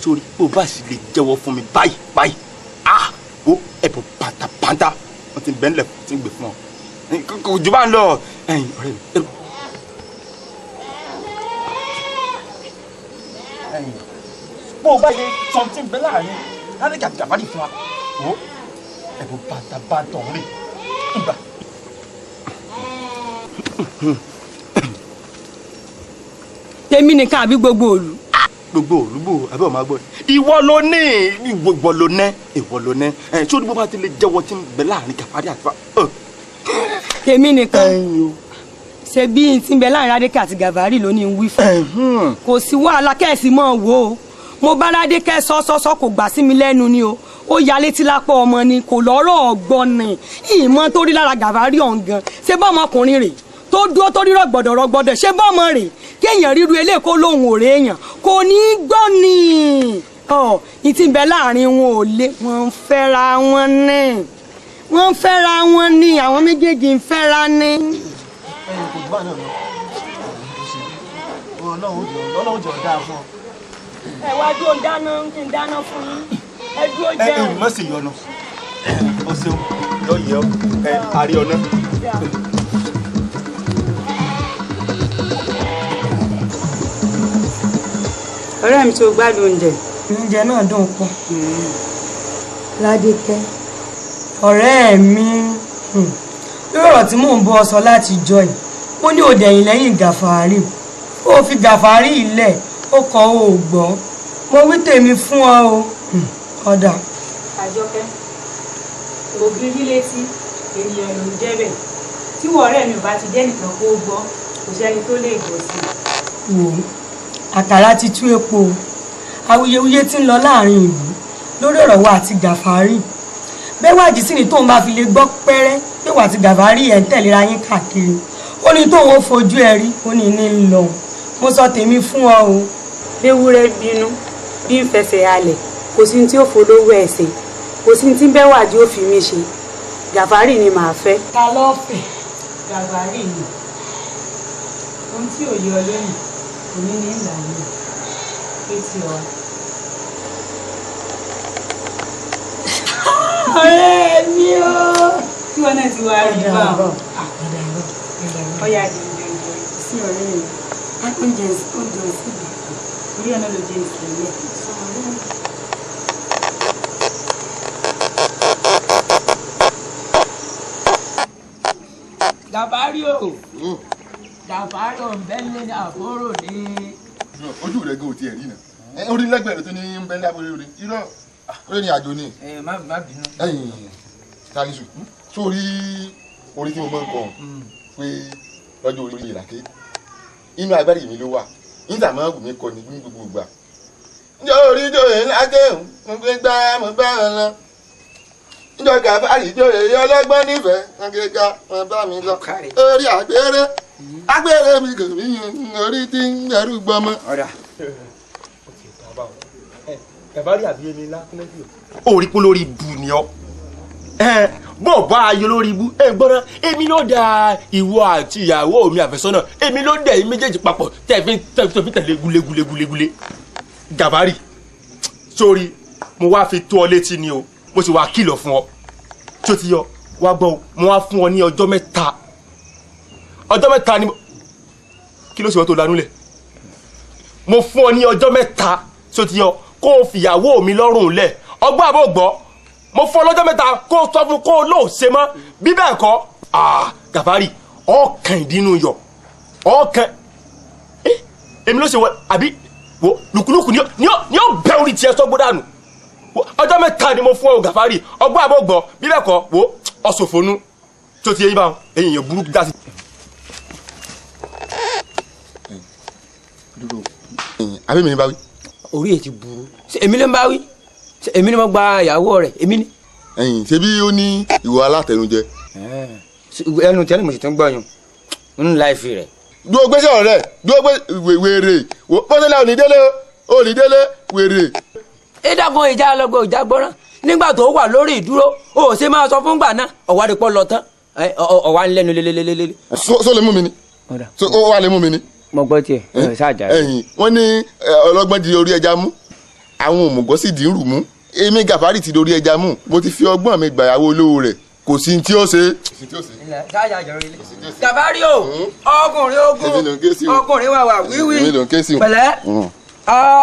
sórí bó bá sì lè jẹ́wọ́ fún mi báyìí báyìí ah ó ẹ̀bùn bàtàbàtà wọ́n ti bẹ́ńlẹ̀ tí ń gbé fún ọ kò jù bá ń lọ ẹ̀yin ọ̀rẹ́ mi. Bó o bá lè sọ tí ń bẹ láàrin Rádékẹ́ àti Gàfárì fún wa ó ẹ̀bùn bàtàbàtà ọ̀hún rè ìgbà. Tèmi nìkan àbí gbogbo òlu. Gbogbo òlúbò àbí ọmọ agbọ́ ìwọ ló ní ìwọ ló ní ìwọ ló ní ẹ̀ tí olúbó bá ti lè jẹ́wọ́ tí ń bẹ láàrin Gàfárì àti. Tèmi nìkan ṣe bí n ti ń bẹ láàrin Rádékẹ́ àti Gàfárì ló ní n wí fún kò sí wàhálà kẹ́ẹ̀sì mọ́ wò ó mo bá Rádékẹ́ sọ́sọ́sọ́ kò gbà sí mi lẹ́nu ni o ó ya létí lápá ọmọ ni kò lọ́rọ̀ ọ̀gbọ́n ni ìmọ̀ tó rí lára Gàfárì ọ̀hún gan ṣé bá ọmọkùnrin rè tó dúró tó rí rọ̀gbọ̀dọ̀ rọ̀gbọ̀dọ̀ ṣé bá ọmọ rè kéèyàn ríru eléyìí kó lóhùn òré èèyàn kò ní í gbọ́ ni ọ ìtì ń bẹ láàrin wọn ò lé wọn ń fẹ́ra wọn ní wọ́n ń fẹ́ra wọn ní àwọn méjèèjì ń fẹ́ra ní. Kò jù bá náà lọ Ọlọ́run jọ dáa fún ọ. Ẹ wá dúró ń dáná ń dáná fún yín ẹ dúró jẹun. Ẹ má sì yọnu o ṣeun yọ yẹ ọ ẹ àrí ọ náà. Ọ̀rẹ́ mi tó gbádùn oúnjẹ. Oúnjẹ náà dùn pọ̀. Ládékẹ́ ọ̀rẹ́ mi lórí ọ̀rọ̀ tí mò ń bọ́ ọ sọ láti jọ yìí ó ní òdẹ̀yìn lẹ́yìn Gàfárì ó fi Gàfárì ilẹ̀ ó kọ́ ó gbọ́ mo wí tèmi fún ọ o Ọ̀dà. Àjọkẹ́, ògiri létí ènìyàn ló ń jẹ́ bẹ́ẹ̀. Tí wọ́n ọ̀rẹ́ mi ò bá ti jẹ́ nìkan kó gbọ́, kò sẹ́ni tó lè gbọ́ sí i. Wò ó, àkàrà ti tú epo o. Awuyewuye tí ń lọ láàrin ìlú lórí ọ̀rọ̀ wa àti Gàfárì. Bẹ́wàjì sì ni tóun bá fi lè gbọ́ pẹ́rẹ́ pé wà àti Gàfárì ẹ̀ ń tẹ̀léra yín káàkiri. Ó ní tóun ó fojú ẹ rí, ó ní ní ń lọ. Mo sọ tèmi fún ọ o. Léwúrẹ́ bínú bí ń fẹsẹ̀ halẹ̀, kò sí ní tí ó folówó ẹ̀ ṣe, kò sí ní tí Bẹ́wàjì ó fi mí ṣe. Gàfárì ni màá fẹ́. Ta ló fẹ́? Gàfárì ni. Ohun tí ò yé ọ lónìí kò ní ní ìlànà etí ọ. Ọ̀rẹ́ mi o. Tí wọn náà ti wá rí bá ọ. Ọ̀yà jẹun. Sí ọ̀rẹ́ mi, oúnjẹ sí mi. Orí ẹ̀ náà ló jẹ ìsìlẹ̀. Gàfárì o, Gàfárì ò ń bẹ́lẹ̀ ní àbúrò ní. Ojú rẹ̀ gan ò tiẹ̀ rí náà. Orí lẹ́gbẹ̀ẹ́ rẹ̀ tó ní ń bẹ́lẹ̀ àbúrò rẹ̀. Irọ́ orí ni àjò ni. Ẹ má bínú. Ẹ̀yin Salisu, sórí orí tí mo máa ń kọ pé lọ́jọ́ orí ìlàkè inú agbárí mi ló wà nígbà máa wù mí kọ ní gbogbo ìgbà. Njọ́ orí jòyè lákè mo gbé gbá mo bá wọn lọ. Njọ́ Gàfárì jòyè ọlọ́gbọ́n nífẹ̀ẹ́ mo gbé gbá mo bá mi lọ. Orí àgbèrè àgbèrè mi kò mí orí tí ń dẹrù gbọmọ. Gàfárì àbí èmi ńlá kúnlẹ̀ bí o. Orí kún lórí ibu ni ọ. Bó bá ayé lórí ibú ẹ gbọ́dọ̀ èmi ló da ìwọ àti ìyàwó mi àfẹ́sọ́nà èmi ló dẹ̀ yín méjèèjì papọ̀ tẹ̀ fi tẹ̀lé gulégulégulégulégué. Gàfárì sórí mo wá fi tó ọ létí ni o, mo sì wá kìlọ̀ fún ọ tí o ti yọ wá gbọ́ o, mo wá fún ọ ní ọjọ́ mẹ́ta. Ọjọ́ mẹ́ta ni kí ló ṣe wọ́n tó lanú lẹ̀. Mo fún ọ ní ọjọ́ mẹ́ta tí o ti yọ kó o fìyàwó mi lọ́rùn lẹ̀. Ọgbọ́n àbò gbọ́, mo fún ọ lọ́jọ́ mẹ́ta kó o sọ fún kó o lóò ṣe mọ́, bí bẹ́ẹ̀ kọ́ Gàfárì ọkàn ìdínú yọ ọkàn èmi ló ṣe wọ àbí wo lùkúlùkù ni ó bẹ́ orí tiẹ̀ sọ́gbó dànù. Ọjọ́ mẹ́ta ni mo fún ọ Gàfárì, ọgbọ́n àbò gbọ́, bí bẹ́ẹ̀ kọ́ wo ọ̀ṣọ̀fọ̀nù tó ti yẹ yín báwọn ẹ̀yìn èèyàn burúkú dá sí. Àbí mi ni bá wí. Orí ẹ ti burú. Èmi ló ń bá wí. Èmi ni mo gba ìyàwó rẹ̀, èmi ni. Ẹ̀yin ṣebí ó ní ìwọ alátẹnujẹ. Ẹnu tẹ́lẹ̀ mo sì tún gbọ́ yun ń la ìfi rẹ̀. Dúró gbé sọ̀rọ̀ rẹ̀, dúró gbé wèrè bọ́sẹ̀lá ò ní délé ò ní délé wèrè. Ẹ dákun ìjà lọ́gbọ̀ ìjà gbọ́rán nígbà tó wà lórí ìdúró o ò ṣe máa sọ fún gbà náà ọ̀wá rí pọ́ lọ tán ọ̀wá ń lẹ́nu lélelélele. So lè mú mi ni, so ó wà lè mú mi ni. Mo gbọ́ tiẹ̀ ṣáàjà. Ẹ̀yin wọ́n ní ọlọ́gbọ́n di orí ẹja mú, àwọn òmùgọ̀ sì di ń rù mú. Èmi Gàfárì ti dorí ẹja mú, mo ti fi ọgbọ́n mi gbàyàwó olówó rẹ̀, kò sí tí ó ṣe. Gàfárì o, ọkùnrin ogun, ọkùnrin wàwà wíwí, pẹ̀lẹ́.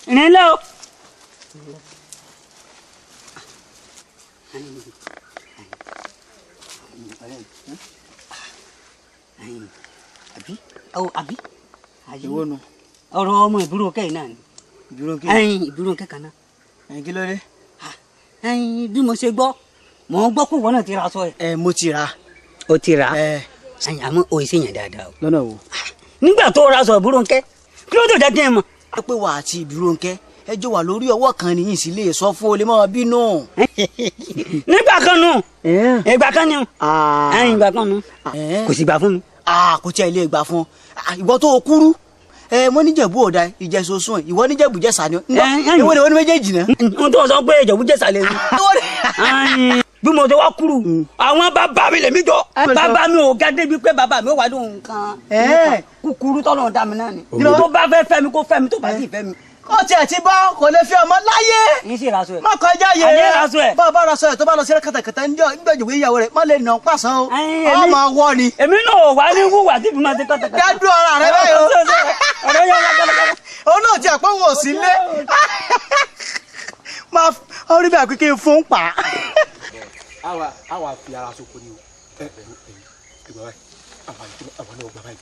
Ìrìnlẹ̀ o. Àbí àbí ọ̀rọ̀ ọmọ ìbúrò kẹ́yìn náà ni. Ìbúrò kẹ́kàn náà. Ẹ̀yin kí ló dé? Ẹ̀yin bí mo ṣe gbọ́, mò ń gbọ́ kó wọ́n náà ti ra aṣọ ẹ̀. Ẹ mo ti ra. O ti ra? Àmọ́ o ì ṣèyàn dáadáa o. Lọ́nà wo? Nígbà tó ra aṣọ ìbúrò ńkẹ́, kí ló tó jẹ́ kí n mọ̀? Pé wà àti Ìbírónkẹ́ ẹjọ́ wà lórí ọwọ́ kan nìyí sí lè sọ fún olè mọ́ bínú. Nígbà kan nù, ìgbà kan nù, ìgbà kan nù, kò sì gbà fún mi. Kò tí ẹ lè gbà fún ọ, ìwọ tó o kúrú mo níjẹ̀bú ọ̀dà ìjẹ̀sọ̀sùn ìwọ níjẹ̀bú jẹ̀sà ni ìwọ ni wọ́n ní méjèèjì náà. N tó sọ pé ìjẹ̀bú jẹ̀sà lè ní. Bí mo ti wá kúrú, àwọn bàbá mi lèmi jọ, bàbá mi ò ga débi pé bàbá mi ò wá lóhun kan kúkúrú tọ́lọ̀ dá mi náà ni. Tó bá fẹ́ fẹ́ mi kó fẹ́ mi, tó bá sì fẹ́ mi Ó tiẹ̀ ti bọ́ kò lè fi ọmọ láyé. Má kọjá yé. Bá a bá raṣọ ẹ̀ tó bá lọ sí kàtàkàtà ń gbẹ̀jọ̀ ìyàwó rẹ̀ má lè nà pàṣán o. Ọmọ wọ ni. Èmi náà wà ní wúwà tí ìbímọ ti kàtàkàtà. Dájú ara rẹ báyìí o. Òun náà ti àpọ̀ wọn ò sí lé. Máa orí bí àpé kí n fún pa. Àwa fi ara soko ni o. Ẹ ẹ ẹ gbà báyìí. Àwọn náà gbà báyìí.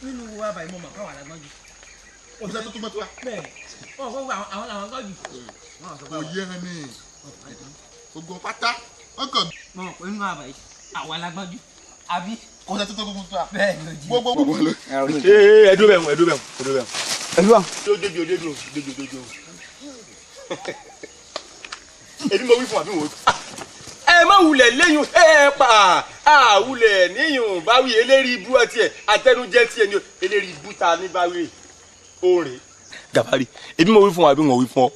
Nínú wo àbàyè mo mọ̀ káwọn alágbọ́n jù. Òṣìṣẹ́ tó túmọ̀ tó wa. Bẹ́ẹ̀ ọ̀ kó àwọn làwọn gbọ́ jù. Kò yé ẹ ní gbogbo pátá ọkọ̀. Mo mọ̀ pé nínú àbàyè àwọn alágbọ́n jù àbí. Kò sẹ́ tó tó tó wa. Bẹ́ẹ̀ ni o jí. Gbogbo gbogbo lọ. Ee ẹ dúró bẹ́ẹ̀ ẹ dúró bẹ́ẹ̀ ẹ dúró bẹ́ẹ̀. Ẹ dúró. Débi o débi o débi o débi o. Èmi mo wí fún àbí mo wí. Ẹ má wulẹ̀ léyìn ẹ pa àwulẹ̀ níyùn báwí eléri ibú ọtí ẹ àtẹnujẹ tiẹ ni eléri ibú ta ní báwí òòrè. Gàfárì èmi mo wí fún wa àbí mo wí fún ọ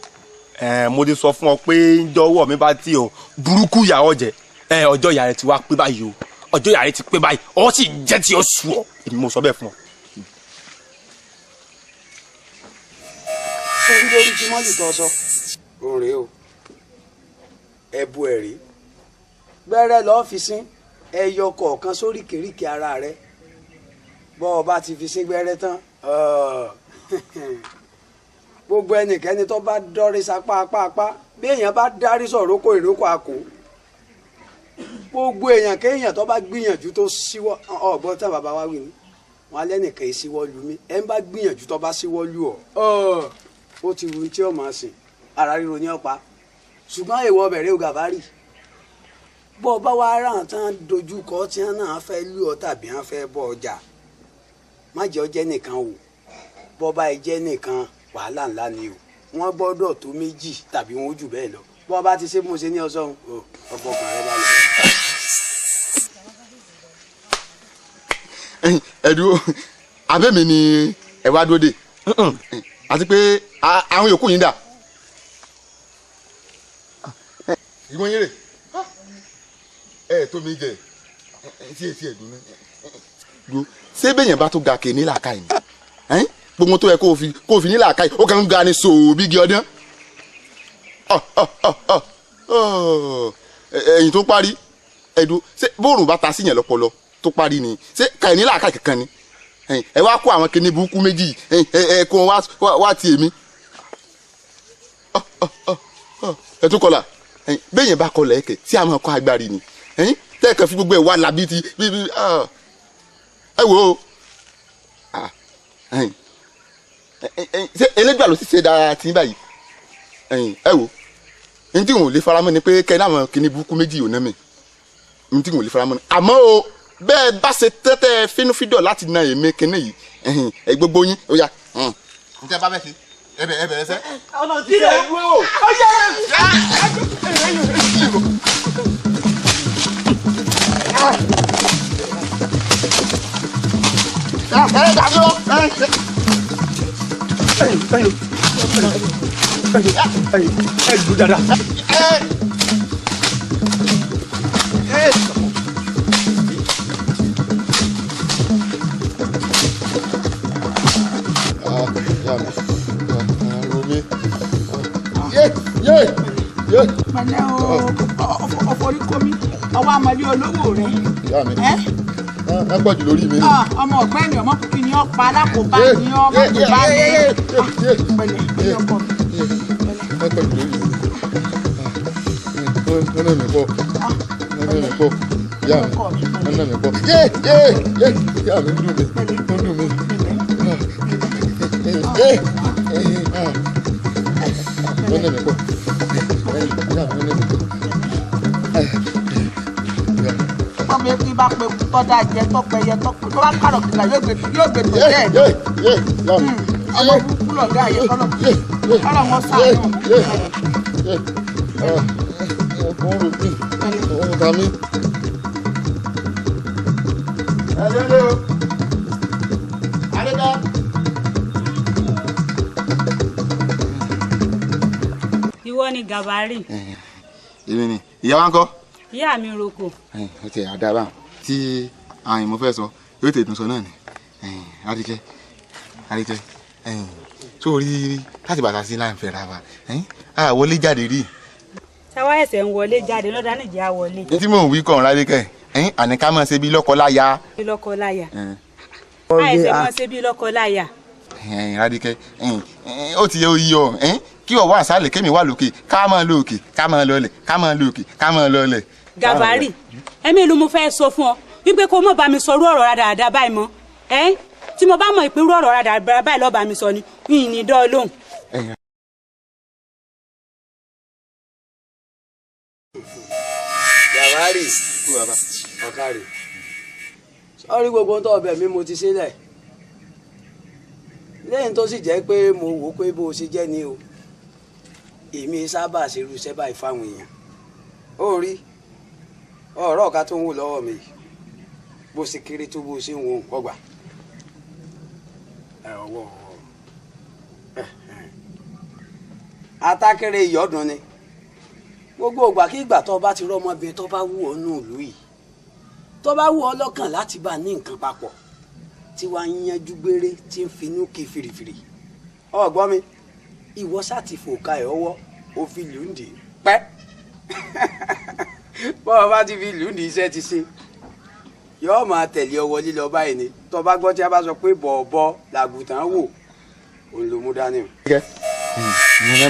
ẹ mo ti sọ fún ọ pé njọwọ mi bá tí o burúkú ìyá ọjẹ ẹ ọjọ́ ìyá rẹ ti wá pé báyìí o ọjọ́ ìyá rẹ ti pé báyìí ọ sì jẹ́ tí ó sùn ọ èmi mo sọ bẹ́ẹ̀ fún ọ. Ṣé ń lórí tí mọ́lì tó sọ? Òòrè o ẹbu ẹ̀rí gbẹ́rẹ́ lọ́ọ́ fi sín ẹyọ kọ̀ọ̀kan sóríkèéríkèé ara rẹ bọ́ ọ bá ti fi sín gbẹ́rẹ́ tán gbogbo ẹnikẹ́ni tó bá dọ́rí sapá apá apá bí èèyàn bá dárí sọ̀rọ̀ kó ìrókò àkó gbogbo èèyàn kéèyàn tó bá gbìyànjú tó síwọ́ ọ̀gbọ́n tán bàbá wa wí ni wọn alẹ́ nìkan yìí síwọ́ lu mí ẹ̀ ń bá gbìyànjú tó bá síwọ́ lu ọ̀ ó ti wu tí ó máa sìn ara ríro ní ọ̀pá ṣùgbọ́n èèwọ̀ bẹ̀rẹ̀ ò Gàfárì bọ́ ọ bá wá rà tán dojú kọ tí wọn náà fẹ́ lù ọ tàbí wọn fẹ́ bọ́ ọjà má jẹ́ ọ jẹ́ nìkan o bọ́ bá ẹ jẹ́ nìkan wàhálà ńlá ni o wọ́n gbọ́dọ̀ tó méjì tàbí wọn ó jù bẹ́ẹ̀ lọ bọ́ ọ bá ti ṣe bí mo ṣe ní ọsàn o ọ̀pọ̀ ọkàn rẹ balẹ̀. Ẹ dúró abẹ́ mi ni ẹ wá dúró dè àti pé àwọn yòókù yín dà ìwọ̀n yín rè ẹ tó mi jẹ ẹ tí ẹ dùn náà dúró ṣé bẹ́yẹn bá tó ga kè ní làákàyè ni gbogbo tó yẹ kó o fi ní làákàyè ó kàn ń ga ni sòó bí igi ọdán ẹ̀yìn tó parí ẹ̀dùn ṣé bóòrùn bá ta sí yẹn lọ́pọlọ tó parí ni ṣé kàyé ní làákàyè kankan ni ẹ wá kó àwọn kinní burúkú méjì ẹ kó wọn wá ti èmi ẹ tún kọlà bẹ́yẹn bá kọlà ẹ̀kẹ́ tí a máa kọ́ agbárí ni tẹ́ẹ̀kan fi gbogbo ẹ̀ wá làbí ti bí ẹ wò ó ṣé elédùà ló sì ṣe dára tí báyìí ẹ wò ní tí wọn ò lè faramọ́ ni pé kẹ́ ẹ náà kíní burúkú méjì ò ná mi ní tí wọn ò lè faramọ́ ni àmọ́ o bẹ́ẹ̀ bá ṣe tẹ́tẹ́ fínúfíndọ̀ láti na èmi kíní yìí ẹ gbogbo yín ó yá. ǹjẹ́ bá bẹ́ẹ̀ ṣe ẹ bẹ̀rẹ̀ ẹ sẹ́. Ẹ lù dada. Pẹ̀lẹ́ o, ọ̀fọ̀rí komi, ọwọ́ amọ̀lé olówó rẹ̀. Ẹ pọ̀ jù lórí mi. Ọmọ ọ̀gbẹ́ni ọmọ kúkú ni ó pa alákòóbá ni ó má kó bá mi. Pẹ̀lẹ́ pẹ̀lẹ́ ọkọ mi. Ẹ pọ̀ jù lórí mi. Ọ̀nà mi pọ̀. Ọ̀nà mi pọ̀. Ìyá mi. Ọ̀nà mi pọ̀. Yé yé yé ìyá mi ń dùn mí. Ó ń dùn mí. Yé ọ̀nà mi pọ̀. Ìyá mi ọ̀nà mi pọ̀. Ọmọ ebi bá pe tọ́da jẹ tọ́pẹyẹ tọ́pẹ tó bá kàrọ̀ kìlà yóò gbé tó jẹ́ ẹ̀ ọmọ burúkú lọ̀gá ayé kọ́lọ̀ kọ́lọ̀ wọn sàánú. Ìwọ ni Gàbárì. Èmi ni. Ìyá wa ń kọ́. Ìyá mi roko. Ó ti àdá báwọn tí àyìn mo fẹ́ sọ yóò tètè sọ náà ni. Àríkẹ́ Àríkẹ́ sórí láti bàtà sí láǹfẹ̀ ra wa a wọlé jáde rí. Sáwá ẹsẹ̀ ń wọlé jáde lọ́dà níjẹ́ á wọlé. Ní tí mò ń wí kàn Àríkẹ́ àní ká máa ṣe bí lọ́kọ-láya. Bí lọ́kọ-láya. Àìsè máa ṣe bí lọ́kọ-láya. Àríkẹ́ ó ti yẹ oyè ọ kí ọwọ́ àṣálẹ̀ kémi wà lókè ká máa lọ òkè ká máa lọlẹ̀ ká máa lọ òkè ká máa lọlẹ̀. Gàbárì ẹ̀mí ló mo fẹ́ sọ fún ọ wípé kó má bá mi sọ irú ọ̀rọ̀ dáadáa báyìí mọ́ tí mo bá mọ̀ ìpínrú ọ̀rọ̀ dáadáa báyìí lọ́ọ́ bá mi sọ ni yìnyín ní dán lóhùn. Gàbárì ọ̀kàrì sọ́rí gbogbo tó ọbẹ̀ mi mo ti sílẹ̀ lẹ́yìn tó sì jẹ́ pé mo wò ó pé bó o ṣe jẹ́ ni o èmi sábà ṣerú iṣẹ́ báyìí fáwọn èèyàn ó rí ọ̀rọ̀ ọ̀ka tó ń wò lọ́wọ́ mi bó ṣe kéré tó bó ṣe ń wo nǹkan gbà ọwọ́ atákéré ìyọ́dún ni gbogbo ìgbà kí ìgbà tó bá ti rọ́mọbìnrin tó bá wù ọ́ nù ìlú yìí tó bá wù ọ́ lọ́kàn láti bá ní nǹkan papọ̀ tí wàá yanjú gbére tí ń finú kí firifiri ọgbọ́n mi ìwọ sá ti fòkà ẹ̀ ọwọ́ ó fi lùndì pẹ́ bọ́ọ̀ bá ti fi lùndì iṣẹ́ ti ṣe yọ́ọ́ máa tẹ̀lé ọ wọlé lọ báyìí ni tó bá gbọ́ tí a bá sọ pé bọ̀ọ̀bọ làgùtàn wò òun ló mú dání o.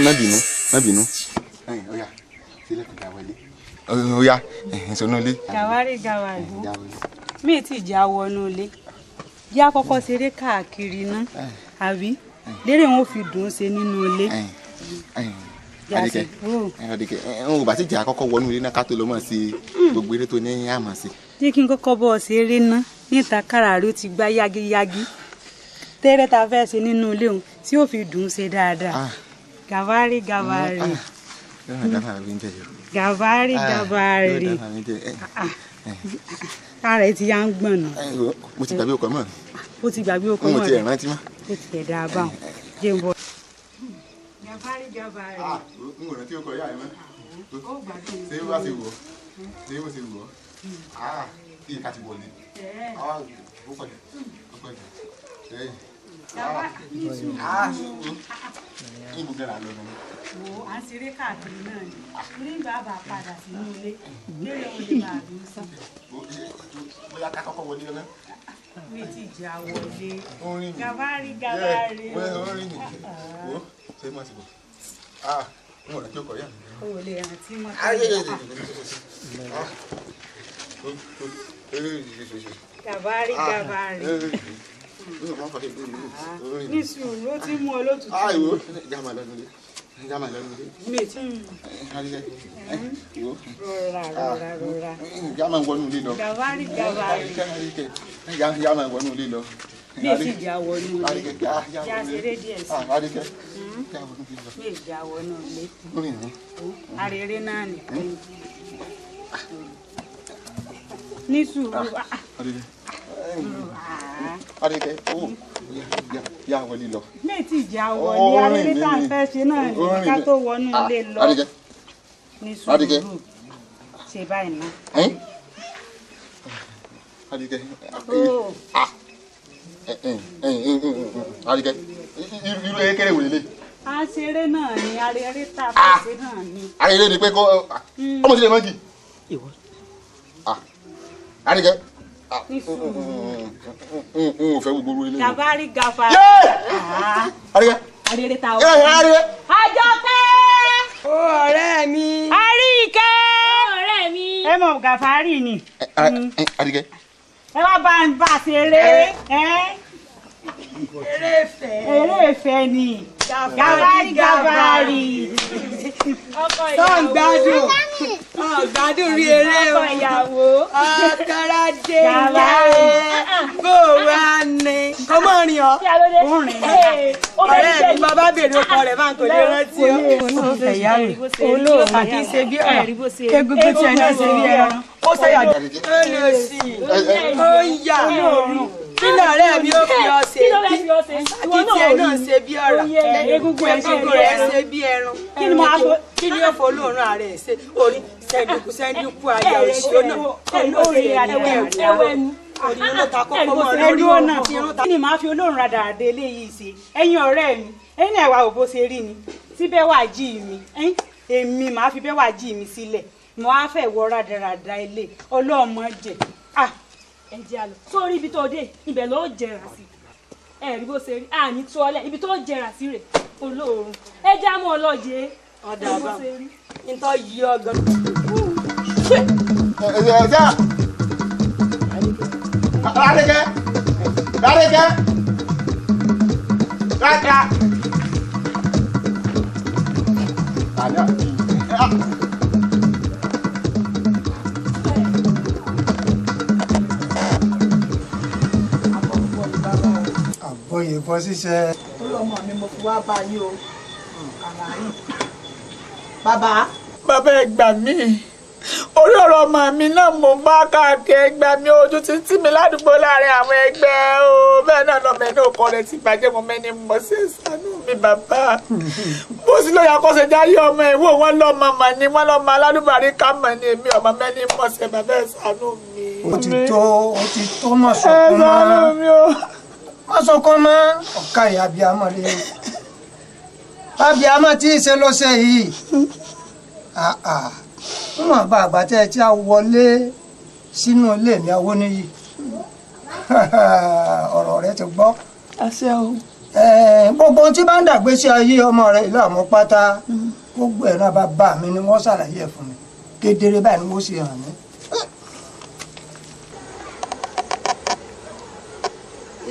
Má bínú má bínú ọ̀yà sílẹ̀ kò já wọlé ọ̀yà sọnù ilé. Gàwárí Gàwárí mi ti já wọnú ilé yá kọ́kọ́ ṣeré káàkiri ná àbí lérè wọn ò fi dùn ṣe nínú ilé. Àríkẹ́ Àríkẹ́ n ò bá sì jẹ́ àkọ́kọ́ wọnú ilé náà ká tó lọ mọ̀ sí gbogbo eré tó ní àmọ̀ sí. Jẹ́ kí n kọ́kọ́ bọ́ ọ ṣeré ná níta kára rí ó ti gbá yágíyágí tẹ́rẹ́ ta fẹ́ ṣe nínú ilé òun tí ó fi dùn ṣe dáadáa. Gàwárí Gàwárí Gàwárí Gàwárí ara ẹ ti yá ń gbọ̀n nù. Mo ti gbàgbé ọkọ mọ́. Ó ti gbàgbé ọkọ mọ́. Mo ti ẹ̀ rántí mọ́. Ó ti ẹ̀ dáa báwọn jẹ́ ń bọ̀. Gàbárì Gàbárì. N ò rántí ọkọ ìyá rẹ mọ́. Ṣé bó ṣe wù ọ́? Ṣé bó ṣe wù ọ́? Kí ká ti wọlé. Ó pọ̀ jù. Ó pọ̀ jù. Níbo gẹ́ra lọ nù? Wo à ń ṣeré káàkiri náà ni. Orí ìgbà bá padà sínú ilé. Lérè òun lè máa dùn sàn. Bóyá ká kọ́kọ́ wọlé lọ́nà. Mi ti jà wọlé. Gàbárì Gàbárì. Orin mi. Wo ṣé mo ti bọ̀? N ò rántí ọkọ̀ yá mi. O ò lè rántí mọ́. Gàbárì Gàbárì. Ní sùúrù ó ti mú ọ lótùtù. Àìwò jáma lọ́nu lé jáma lọ́nu lé. Mi ti rọra rọra rọra. Jáma wọnú ilé lọ. Gàbárì Gàbárì. Jáma wọnú ilé lọ. Mi ti jà wọnú ilé. Já ṣeré díẹ̀ sí. Mi jà wọnú ilé. Arére náà ni. Ní sùúrù. Àríkẹ́ ó yà wọlé lọ. Mi ti jà wọlé arére tá à ń fẹ́ ṣe náà ní ká tó wọnú ilé lọ. Ní sùúrù ṣe báyìí ná. Àríkẹ́ Àríkẹ́ irú eré wò lélẹ̀. A ṣeré náà ni arére tá a fẹ́ ṣe náà ni. Arére ni pé kó ọmọ sílẹ̀ mọ́jì. Àríkẹ́ n ò fẹ́ gbogbo ilé. Gàbárì Gàbárì. Àríkẹ́. Arére ta o. Àjọkẹ́. Ó ọ̀rẹ́ mi. Àríkẹ́. Ó ọ̀rẹ́ mi. Ẹ mọ̀ Gàfárì ni. Àríkẹ́. Ẹ wá bá ń bá ṣeré. Eré ìfẹ́. Eré ìfẹ́ ni. Gàbárì Gàbárì. Tó ń gbádùn. Ọ̀ gbádùn rí eré o. Ọkọ ìyàwó. Ọ̀kọ́rọ̀dé ìyàwó. Bó wá ní. Kọ́ mọ́ rìn ọ́. Ọ̀rẹ́ mi bàbá bèrè ọkọ rẹ̀ máa ń kò lè rántí o. Olóòrùn kì í ṣe bí ọ̀rọ̀. Egungun tiẹ̀ náà ṣe bí ẹran. Ó ṣàyà ó lè sí i. Ó ń yà. Kí lọ̀rẹ́ mi ó fi ọ ṣe? Kí tiẹ̀ náà ṣe bí ọ̀rọ̀. Egungun rẹ̀ ṣe bí ẹran. Kí ni mo Kí ni ó fọ olóòórùn ààrẹ ẹ̀ ṣe orí sẹ́ńdíkù sẹ́ńdíkù ayé òṣìṣẹ́ náà. Kí ni màá fi olóòórùn rádaràda eléyìí ṣe? Ẹ̀yin ọ̀rẹ́ mi, ẹ̀yin náà wà ò bó ṣe rí ni tí bẹ́ẹ̀ wà jí mi, èmi màá fi bẹ́ẹ̀ wà jí mi sílẹ̀, mo á fẹ́ wọ rádaràda ilé ọlọ́mọ jẹ. Ẹ jẹ́ àlọ́ sórí ibi tó dé ibẹ̀ ló jẹrà sí, ẹ rí bó ṣe rí àní tó ọlẹ́ ibi tó jẹrà sí rè olóòórùn ẹ já mọ́ ọlọ́jẹ́. Ọ̀dà àbá ntọ́ yí ọ gan. Ládékẹ́ Ládékẹ́ Ládékẹ́. Àbọ̀yè bọ́ ṣíṣe. Orí ọmọ mi mo fi wá bá yín o, àlàyé. Bàbá. Bàbá ẹ gbà mí, orí ọ̀rọ̀ ọmọ mi náà mo bá káàkiri, ẹ gbà mí, ojú ti tì mí ládùúgbò láàrin àwọn ẹgbẹ́ o, bẹ́ẹ̀ náà lọ́mọ ẹni òkọ rẹ̀ ti bàjẹ́, mo mẹ́ni mọ̀ sí ìsànú mi bàbá. Bó sì lóye akọ́ṣẹ́jáyé ọmọ ẹ̀ wò wọ́n lọ́mọ mà ní wọ́n lọ́mọ alálùbárí ká mọ̀ ní èmi ọmọ mẹ́ni mọ̀ sí bàbá ẹ̀ ṣàánú mi. Ó ti tó mọ̀ sọkún mọ́ mọ̀ sọkún mọ́ ọ̀ka ìyá abiyamọ lé abiyamọ tí ì ṣe lọ́sẹ̀ yìí níwọ̀n bá àgbà tẹ́ ẹ tí a wọlé sínú ilé mi Awóníyì ọ̀rọ̀ rẹ ti gbọ́. Àṣẹ o. Gbogbo ohun tí bá ń dàgbé sí ayé ọmọ rẹ ìlú àmọ́ pátá gbogbo ẹ̀ náà bàbá mi ni wọ́n ṣàlàyé ẹ̀ fún mi kedere báyìí ni wọ́n sì hàn mí.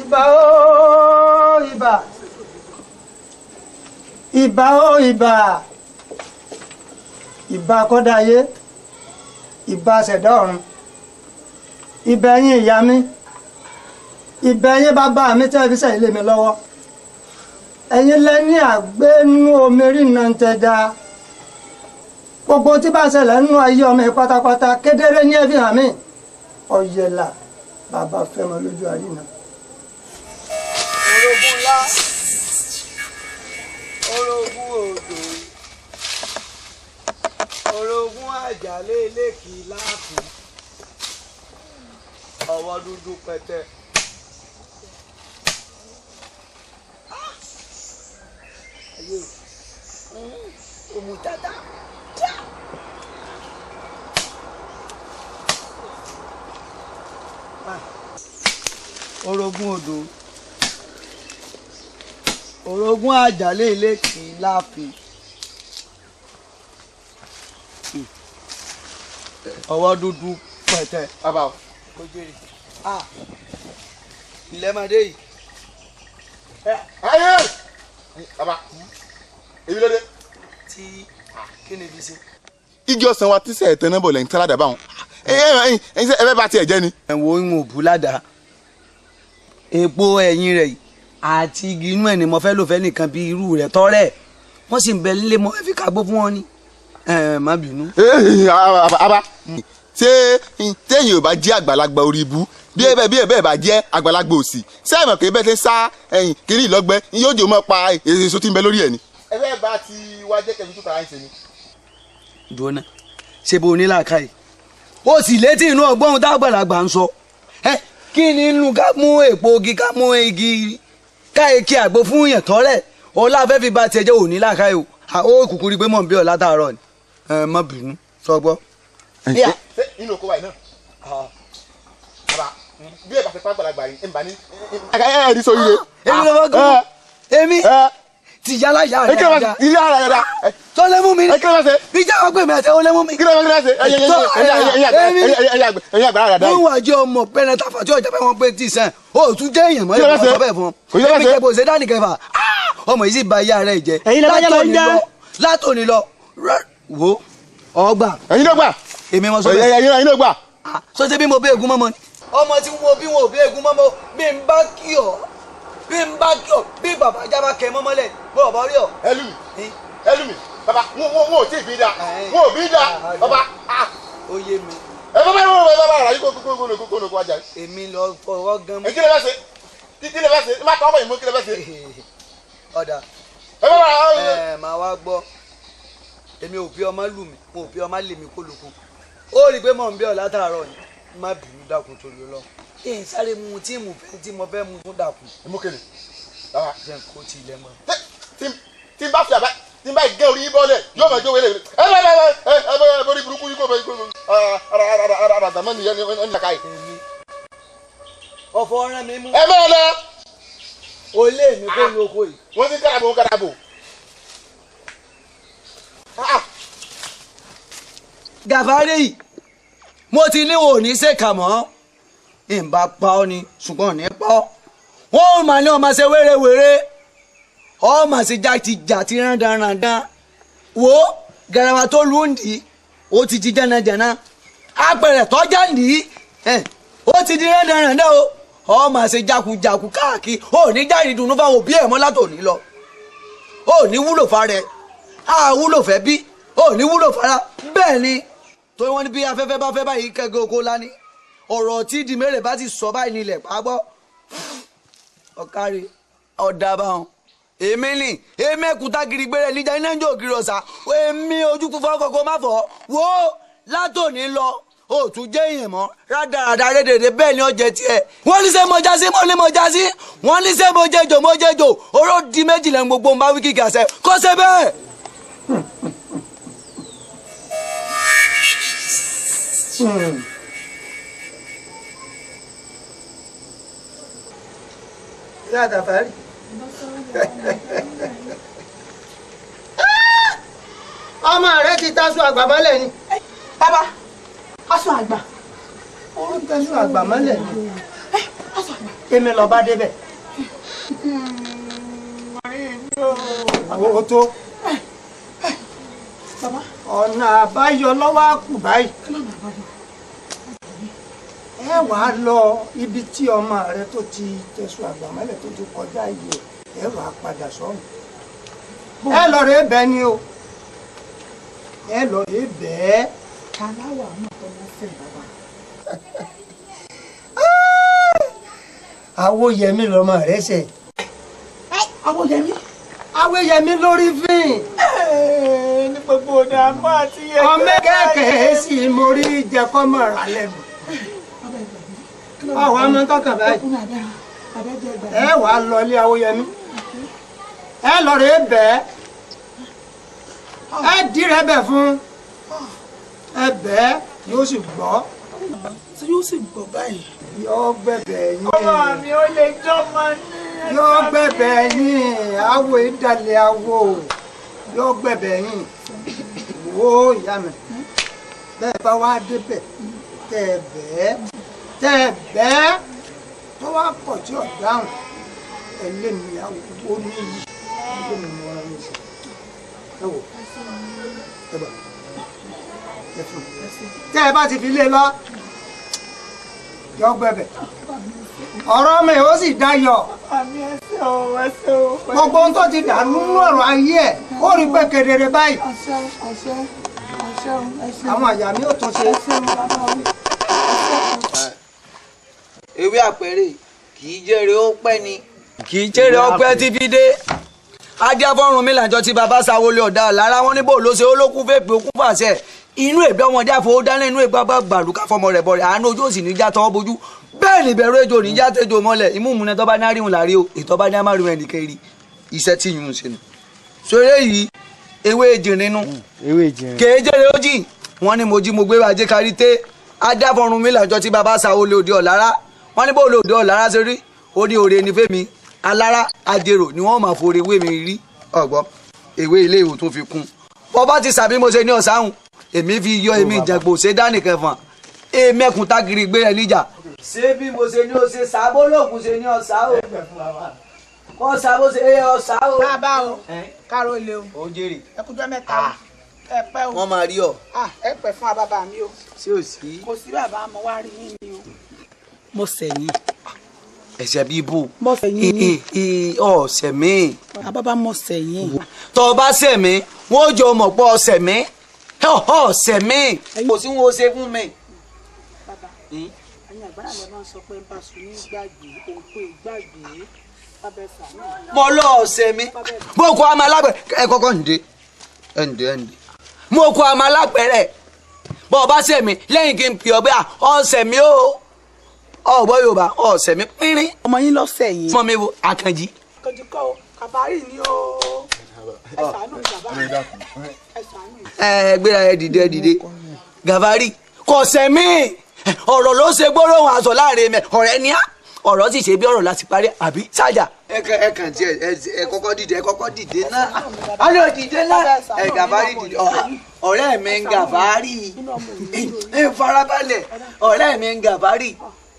Ìbà o ìbà ìbà o ìbà ìbà kọ́dáyé ìbà ṣẹ̀dá ọ̀run ìbà ẹ̀yin ìyá mi ìbà ẹ̀yin bàbá mi tẹ́ fi sẹ́yìn lé mi lọ́wọ́ ẹ̀yin lẹ́ni àgbénú omi rìnnà ń tẹ́já gbogbo tí bá ṣẹlẹ̀ nínú ayé ọmọ yìí pátápátá kedere ní ẹ fi hàn mí ọ̀yẹ̀là bàbá fẹ́mọ lójú àrínà. Orogún ńlá orogún odò orogún àjàlé lẹ́kì láàfin ọwọ́ dúdú pẹ̀tẹ́. Ayé òmù tata. Orogún odò orogún àjàlé lẹ́kì láàfin. Ọwọ́ dúdú pẹ̀tẹ́. Bàbá o. Kò jèrè. Ah, ilẹ̀ máa dé yìí. Ayé! Bàbá, èmi ló dé. Tí kí ni fi ṣe? Igi ọsàn wa tí sẹ̀tẹ̀ náà bọ̀ lẹ́yìn tí aládàá bá wọn. Ẹ fẹ́ bá tiẹ̀ jẹ́ ni. Ẹ wo ìwọ̀n òbú ládàá. Epo ẹ̀yìn rẹ̀ àti igi inú ẹ̀ ni mo fẹ́ lò fẹ́ nìkan bí irú rẹ̀ tọ́rẹ̀. Wọ́n sì ń bẹ nílé mo fẹ́ fi kàgbó fún wọn ni. Má bínú. Aba ṣé téèyàn ò bá jẹ́ àgbàlagbà orí ibú bí ẹ bẹ́ẹ̀ bá jẹ́ àgbàlagbà òsì ṣé ẹ mọ̀ pé bẹ́ẹ̀ ti ń sá ẹ̀yìn kiri ìlọ́gbẹ́ yóò jò mọ́ pa èso tí ń bẹ lórí ẹ̀ ni. Ẹ fẹ́ bá ti wá jẹ́ kẹ́mi tó tara ń ṣe ni. Dùnà ṣe bó ní làákàyè ó sì létí inú ọgbọ́n tágbàlagbà ń sọ ẹ kí ni inú ká mú èpo igi ká mú igi ká eke àgbo fún yàn tọ́lẹ̀ ọlá fẹ́ fi ba tiẹ̀ jẹ́ òní làákàyè o ó kúkú rí i pé mò ń bí ọ látàárọ̀ ni ẹ má bínú sọ gbọ́. Ṣé inú oko wa yìí náà bàbá bí ẹ bá fẹ́ pàgbàlagbà yìí ẹ ń bá ní. Ẹ ẹ ní sórí rẹ. Èmi lọ́wọ́ gbọ́ èmi ti yálà yà rẹ̀ dáadáa. Ilé ara rẹ̀ dáa. Tó lé mú mi ní. Ẹ kí ló ṣe. Bí jáwọ́ pè mí àti ó lé mú mi. Kí ló ṣe. Ẹ̀yin àgbàrá rẹ̀ dáa. Wọ́n wá jẹ́ ọmọ pẹ́ẹ́nẹ́ tàfà tí ọjà bẹ́ẹ̀ wọ́n pé tí sàn. O tún jẹ́ èèyàn mọ́ ẹ̀rọ sọ bẹ́ẹ̀ fún ọ. Èmi jẹ́ bó ṣe dání kẹfà. Ọmọ yìí sì ba ìyá rẹ̀ jẹ́. Ẹ̀yin lọ́ba yálà ń jẹ́. Látòní lọ wo ọgbà. Ẹ̀yin ló gbà. Èmi wọn sọ bẹ́ẹ̀. Ẹ̀yin ló gbà. Sọ ṣe bí mo bẹ́ egun mọ́mọ́ ni. Ọmọ tí wo bí wọn ò bẹ́ egun mọ́mọ́ bí n bá kí ọ bí n bá kí ọ bí bàbá jábá kẹ mọ́mọ́lẹ̀ bó ọ̀bọ rí ọ. Ẹlùmí ẹlùmí bàbá wọn ò tí ì bí da wọn ò bí da bàbá. Ó yé mi. Ẹ bàbá yóò bàbá rà yí kó kó kó kó kó ajá. Èmi lọ fọwọ́ gan. Ẹ kí lè fẹ́ ṣe kí lè fẹ́ ṣe má tọ́ ọmọ yìí mú kí lè fẹ́ ṣe. Ọ̀dà ẹ bàbá rà. Ẹ máa wá gbọ́ Èmi ò bí ọmọ lù mí, mo ò bí ọmọ lè mi kólukú. Ó rí i pé mò ń bí ọ látàárọ̀ ni. Má bínú dákun torí Ọlọ́run. Kí n sáré mu tí mo fẹ́ tí mo fẹ́ mu fún dákun. Mú kele. Jẹ́ n kó tí ilẹ̀ mọ́. Tí n bá fi àbá tí n bá gé orí yín bọ́lẹ̀ yóò máa jó wẹlé ẹ ẹ ẹ ẹ ẹ borí burúkú yìí kò bẹ ara ara ara ara dàmọ́ nìyẹn ní ọ̀nà káyì. Ọ̀fọ̀ ọ̀ràn mi mú. Ẹ máa lọ. O lé mi kó lu oko yìí. Wọ́n ti kárabò kárabò. Gàfárì yìí mo ti ní wo ní ṣèkà mọ́ ìbá pa ọ́ ni ṣùgbọ́n ní pa ọ́ wọ́n ò mà ní ọmọ ṣe wérewère ọmọ ṣe jàtijàti rándanrandan wo garawa tó lù ń dì í ó ti di jànàjànà apẹ̀rẹ̀ tọ́jà ń dì í ó ti di rándanrandan o ọmọ ṣe jakujaku káàkiri ó ní jáde dùnú fáwọn òbí ẹ̀ mọ́ látòní lọ ó ní wúlò fara ẹ̀ á wúlò fẹ́ bí ó ní wúlò fara bẹ́ẹ̀ ni torí wọ́n ní bí afẹ́fẹ́ bá fẹ́ báyìí kẹ́gẹ́ oko lání ọ̀rọ̀ tí dìmẹ́rẹ̀ bá ti sọ báyìí nílẹ̀ pàgbọ́ ọ̀kárí ọ̀dà báwọn èmi ni èmi ẹ̀kúta gírígbé rẹ̀ níjà iná ń jò ògiri ọ̀sà èmi ojú kún fún ọkọ̀ má fọ́ wo látòní lọ ó tún jẹ́ èèyàn mọ́ rádaràdà rédèrè bẹ́ẹ̀ ni ọjẹ́ tiẹ̀ wọ́n ní sẹ́ mo já sí mo ní mo já sí wọ́n ní sẹ́ mo jẹjò mo jẹjò oró di méjì lẹ́nu gbogbo ń bá wí kíkà sẹ́ kó ṣe bẹ́ẹ̀. Ìyá Gàfárì. Ọmọ rẹ ti taṣọ àgbà mọ́lẹ̀ ni. Bàbá, aṣọ àgbà. Ó ń taṣọ àgbà mọ́lẹ̀ ni. Èmi lọ bá débẹ̀. Ó tó. Ọ̀nà àbáyọ lọ́wọ́ á kù báyìí. Ẹ wàá lọ ibi tí ọmọ rẹ tó ti tẹ̀sùn àgbà mọ́lẹ̀ tó ti kọjá yìí ẹ wàá padà sọ́hùn. Ẹ lọ rèé bẹ́ẹ̀ ni o. Ẹ lọ rèé bẹ́ẹ̀. Aláwọ̀ àmọ́ tọmọ fẹ́ bàbá. Awóyẹmí lọmọ rẹ ṣe. Awóyẹmí. Awóyẹmí lórí fín. Ní gbogbo ìdààmú àti ẹgbẹ́. Ọmọ kẹ̀kẹ́ sì mórí jẹkọ́mọ̀ rà lẹ́nu. Àwọn ọmọ tọkàn báyìí. Ẹ wàá lọ ilé Awóyẹmí. Ẹ lọ rèé bẹ́ẹ̀. Ẹ dì rẹ bẹ̀ fún. Ẹ bẹ́ẹ̀ yóò sì gbọ́. Tí yóò sì gbọ́ báyìí. Yóò gbẹ̀bẹ̀ yín. Ọmọ mi ò lè jọmọ ní. Yóò gbẹ̀bẹ̀ yín. Awo ìdálẹ̀ awo. Yóò gbẹ̀bẹ̀ yín. Wo ìyá mi. Bẹ́ẹ̀ bá wá débẹ̀ tẹ́ ẹ bẹ́ẹ̀ tẹ́ ẹ bẹ́ẹ̀ tó wá pọ̀ tí ò dáhùn ẹ lé mi awo níyì lé mi mọ́ ọ́nà mi sí. Ẹ wò ẹ gbà ẹ fún tẹ́ ẹ bá ti fi lé lọ yọ gbẹ̀bẹ̀ ọ̀rọ̀ mi ò sì dayọ̀ gbogbo ohun tó ti dàrú nínú ọ̀rọ̀ ayé ẹ̀ ó rí pé kedere báyìí àwọn àyà mi ò tún ṣe. Ewé àpẹẹrẹ kì í jèrè ó pẹ́ ni. Kì í jèrè ọpẹ́ tí fi dé. Adé afọ́run mi làjọ tí bàbá sáwọlé ọ̀dà lára wọn níbo ló ṣe olókùn fèpè okùn fàṣẹ. Inú èbí ọmọdé àfọwọ́ dáná inú èbí bàbá gbàlúkà fọmọ rẹ̀ bọ̀ rẹ̀ àánú ojú òsì níjà tọwọ́ bojú. Bẹ́ẹ̀ ni ìbẹ̀rù ejò níjà tẹ́jọ́ mọ́lẹ̀ imú múnẹ tọ́ba ní àríwọ̀n láàrí o ìtọ́ba ní àmàríwọ̀n ẹnìkẹ́rì iṣẹ́ tí yìí ń ṣe nù. Sọ̀rọ̀ yìí ewé ejìnrìn nù. Kèé jèrè ó jìn wọ́n ní mo jí mo gbé ajé kárí té. Adé afọ́run mi làjọ tí bàbá sáwọlé òde ọ̀lára wọ́n ní bó lè òde ọ̀lára ṣe rí ó ní òre ní fẹ́mi alára ajérò ni wọ́n máa forí ewé mi rí ọ̀gbọ́n ewé ilé ìwò tó fi kún bọ́ bá ti sàbí mo ṣe ní ọ̀sáhùn èmi fi yọ èmi ìjàgbò ṣe dánìkan fún èmi ẹkùn tágìrì gbé rẹ níjà. Ṣé bí mo ṣe ní o ṣe sábó lóògùn ṣe ní ọ̀sá o kọ́ sábó ṣe é ọ̀sá o. Bàbá o, káró ilé o. Ó jèrè. Ẹ kújọ́ mẹ́ta o. Ẹ pẹ́ o. Wọ́n máa rí ọ. Ẹ pẹ́ fún wa bàbá mi o. Ṣé ò sí. Kò sí bàbá mo wá rí yín ni o. Mo sẹ̀yìn. Ẹ̀ṣẹ̀ bíi bò. Mo sẹ̀yìn ni. Ọ̀sẹ̀ mi. Bàbá mo sẹ̀yìn. Tọ́ ọ bá sẹ̀ mí, wọ́n jọ mọ̀ pé ọ̀sẹ̀ mi. Ọ̀sẹ̀ mi. Kò sí wọn ó ṣe fún mi. Bàbá, ẹ̀yin àgbàlá lè máa ń sọ pé ń bá sùn ní gbàgbé, òkú ìgbàgbé, bàbá ẹ̀fà náà. Mo lọ ọ̀sẹ̀ mi. Bó kọ́ àmọ́ alábẹ̀ ẹ kọ́kọ́ ǹdẹ ǹdẹ ǹdẹ. Mo kọ àmọ́ alápẹ̀rẹ̀ bọ́ ọ bá sẹ̀mí lẹ́yìn kí n pè ọ́ pé ọ̀sẹ̀ mi ó ọ̀gbọ́ Yorùbá ọ̀sẹ̀ mi pínrín. Ọmọ yín lọ́sẹ̀ yìí. Fún mi wo Àkànjí. Àkànjí kọ́ o, Gàfárì ni o. Ẹ ṣàánú mi bàbá. Ẹ ṣàánú mi. Ẹ gbéra ẹ dìde ẹ dìde. Gàfárì kò sẹ̀mí ọ̀rọ̀ ló ṣe gbólóhùn aṣọ láàrin mi ọ̀rẹ́ ni á ọ̀rọ̀ sì ṣe bí ọ̀rọ̀ láti parí àbí sájà. Ẹ kàn tí ẹ kọ́kọ́ dìde ẹ kọ́kọ́ dìde náà a lè dìde náà ẹ Gàfárì dìde ọ̀rẹ́ mi ń Gàfárì ẹ farabalẹ̀ ọ̀rẹ́ mi ń Gàfárì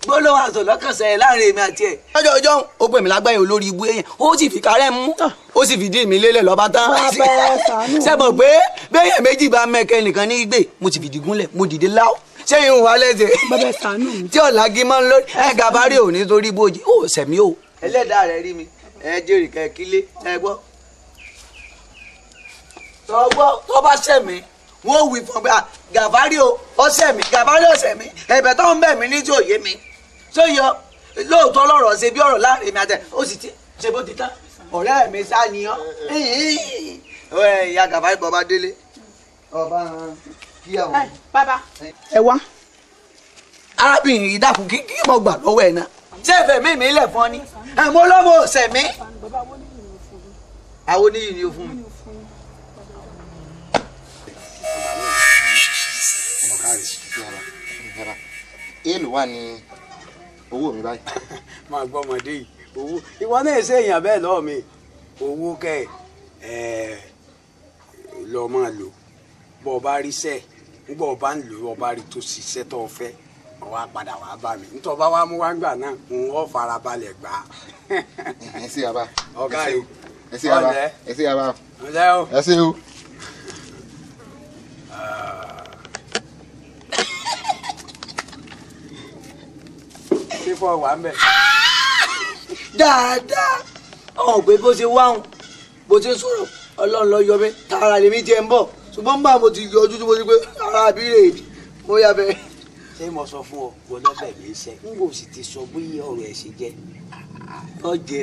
gbólóhùn aṣọ lọ́kànṣẹ́ láàrin èmi àti ẹ̀. Lọ́jọ́ ọjọ́ ó pè mí lágbáyé olórí ibú èèyàn ó sì fi kárẹ́ mú ó sì fìdí mi lélẹ̀ lọ́ba tán. Ṣé mọ̀ pé béèyàn méjì bá mẹ́kẹ́ nìkan ní gbè mo sì fìdí gúnlẹ̀ mo dìde láwọ́ ṣé ìhùn wa lẹ́sẹ̀ tí ọ̀làgí máa ń lórí ẹ Gàfárì ò ní torí bójì ó sẹ̀mí o. Ẹlẹ́dàá rẹ̀ rí mi ẹ jèrè kẹ́ kílé ẹ gbọ́. Tọ́gbọ́ tó bá sẹ̀mí wọ́n wí fún pé Gàfárì o ó sẹ̀mí Gàfárì ó sẹ̀mí ẹ̀bẹ̀ tó ń bẹ̀ mí ní tí ò yé mi tó yọ lóòótọ́ lọ́rọ̀ ṣe bí ọ̀rọ̀ láàrin mi àtẹ ó sì ti ṣe bó ti tán ọ̀rẹ́ mi sá ni ọ́ ìyá Gàfárì bọ́ bá délé ọba kíyàwó. Bàbá ẹ wá. Arábìnrin yìí dákun kí mo gbà lọ́wọ́ ẹ̀ náà ṣé ìfẹ́ mi mi lẹ̀ fún ọ ni àmọ́ ọlọ́mọ ọ̀sẹ̀ mi. Àwọn oníyì ni ó fún mi. Èèlò wà ní owó mi báyìí. Máa gbọ́ ọmọdé yìí owó ìwọ náà ṣe èèyàn bẹ́ẹ̀ lọ́ọ̀ mi owó kẹ́ ẹ̀ lọ́ọ́ máa lò bọ́ ọ bá rí sẹ́ẹ̀ ngbọ́ ọba ń lò ọba rí tó ṣiṣẹ́ tó fẹ́ ọ wá padà wá bá mi nítorí ọba wa mú wá gbà náà ń ọ farabalẹ̀ gbà á. Ẹ ṣé bàbá. Ọ̀gá rẹ̀ ẹ ṣé bàbá ẹ ṣé bàbá ẹ ṣé o. Ṣé fọ wà ń bẹ̀. Dáadáa ọ̀hún pé bó ṣe wáhùn bó ṣe sọ̀rọ̀ Ọlọ́run ló yọ mí tààrà lèmi jẹ́ ń bọ̀ ṣùgbọ́n bá mo ti yọjú tí mo ti pé ara àbílẹ̀ èdè mo yà bẹ́ẹ̀. Ṣé mo sọ fún ọ wọ lọ́bẹ̀ mi ṣe n kò sì ti sọ bí ọ̀rọ̀ ẹ̀ ṣe jẹ́. Yọ jẹ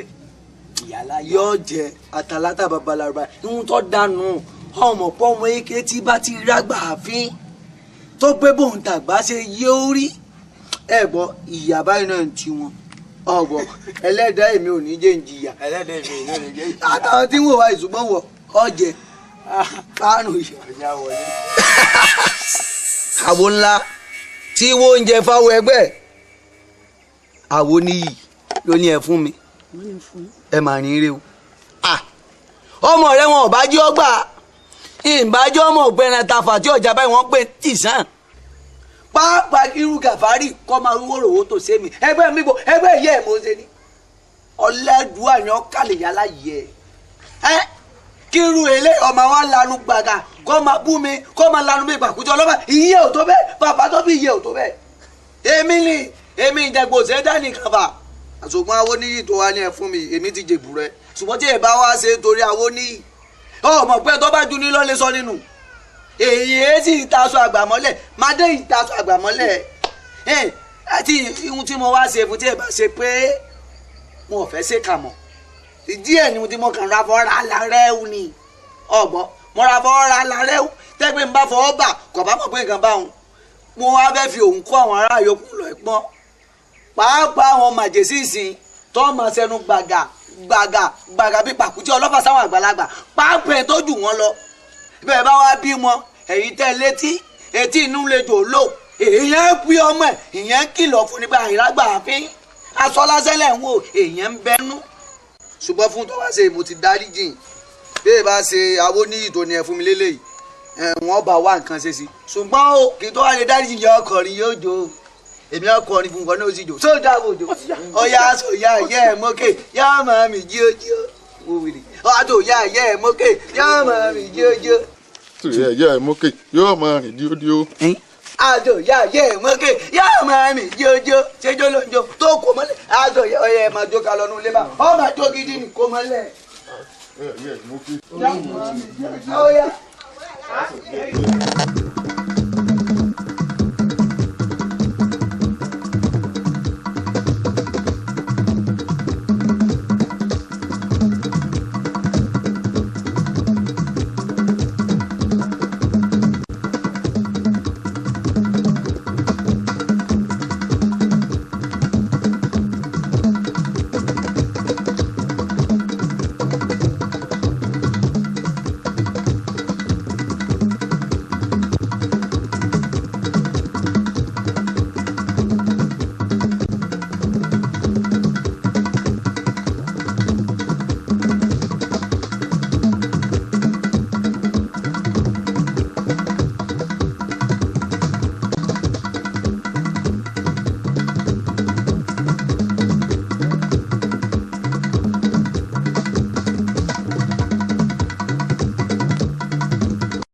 yọ jẹ àtàlátà babaláwa ihun tó dànù ọmọ pọ́ ọmọ eke tí bá ti rágbà àfin tó pé bóun tàgbà ṣe yé orí ẹ gbọ́ ìyá báyìí náà ń ti wọn ọgbọ ẹlẹ́dàá èmi ò ní jẹ́ ń jìyà. Ẹlẹ́dàá èmi ò ní jẹ́ ń jìyà. Àtàwọn tí ń wò wá ìṣùgbọ́n wọ ọjẹ fáànù yìí. Àwo ńlá tí wo oúnjẹ fáwọn ẹgbẹ́ àwo níyì ló ní ẹ fún mi ẹ mà ní ire o. Ọmọ rẹ wọn ò bá jí ọgbà ìbájọ́ ọmọ ògbẹ́ran tafa tí ọjà báyìí wọ́n pè tìsán pàápàá irú Gàfárì kọ́ máa wúwo tó ṣe mí ẹgbẹ́ mi bò ẹgbẹ́ yẹ ẹ̀ mo ṣe ni ọ̀lẹ́dùn àyàn kàlẹ̀ yálà yẹ ẹ́ kírú ilé ọmọ wa lanu gbàgà kọ́ máa bú mi kọ́ máa lanu mi gbàkújọ lọ́ba ìyẹ́ ò tó bẹ́ẹ̀ bàbá tó bí ìyẹ́ ò tó bẹ́ẹ̀ èmi ni èmi ìjẹ̀gbọ́ ṣe dání kan fà ṣùgbọ́n Awóníyì tó wá ní ẹ fún mi èmi ti jèbù rẹ ṣùgbọ́n tí ẹ bá wá ṣe torí Awóníyì ọmọ pé tó bá ju ní lọ́lẹ̀ sọ nínú èyí ẹ sì taṣọ àgbà mọ́lẹ̀ máa dé ìtaṣọ àgbà mọ́lẹ̀ ẹ àti ihun tí mo wá ṣe fún tí ẹ bá ṣe pé mo ò fẹ́ ṣe kà mọ́ díẹ̀ ni tí mo kàn ra fọ́ ra lárẹ́wù ni ọ̀gbọ́n mo ra fọ́ ra lárẹ́wù tẹ́gbẹ́ ń bá fọwọ́ bà kò bá mọ̀ pé nǹkan bá òun mo wá fẹ́ fi òun kó àwọn ará yòókù lọ ẹ̀pọ́n pàápàá àwọn màjèsí ìsìn tó máa ṣẹnu gbàgà gbàgà gbàgà bíi pàkúté ọlọ́fà sáwọn àgbàlagbà pàápàá tó jù wọ́n lọ bẹ́ẹ̀ bá wá bí wọn èyí tẹ́ létí etí inú lè jò lò èèyàn pí ọmọ ẹ̀ ìyẹn kìlọ̀ fún nípa àìrágbà àfin aṣọ lásẹ̀lẹ̀ ń wò èèyàn ń bẹnu. Ṣùgbọ́n fún tó bá ṣe mo ti dárí jìn bí ẹ bá ṣe Awóníyì tó ní ẹ fún mi lélẹ́yìí wọ́n bá wá nǹkan ṣe sí ṣùgbọ́n o kì í tó wá lè dárí jìn yọ ọkọrin yóò jó èmi ọkọrin fún nǹkan náà ó sì jò sójà òjò ọyá sóyá yẹ ẹ mókè yá máa mi jí ó jí ó wò wìrì ọ̀tò yá yẹ ẹ mókè yá máa mi jí ó jí ó. Tòyẹ yẹ ẹ mókè yóò máa rìn díódíó. Àjò yá yẹ ẹ mókè yá máa mi jí ó jí ó ṣéjó ló ń jó tó kò mọ́lẹ̀ àjò yẹ ọyẹ ẹ máa jó ká lọ nú ilé bá ọ máa jó gidi ní kò mọ́lẹ̀. Yẹ ẹ mókè. Ọya.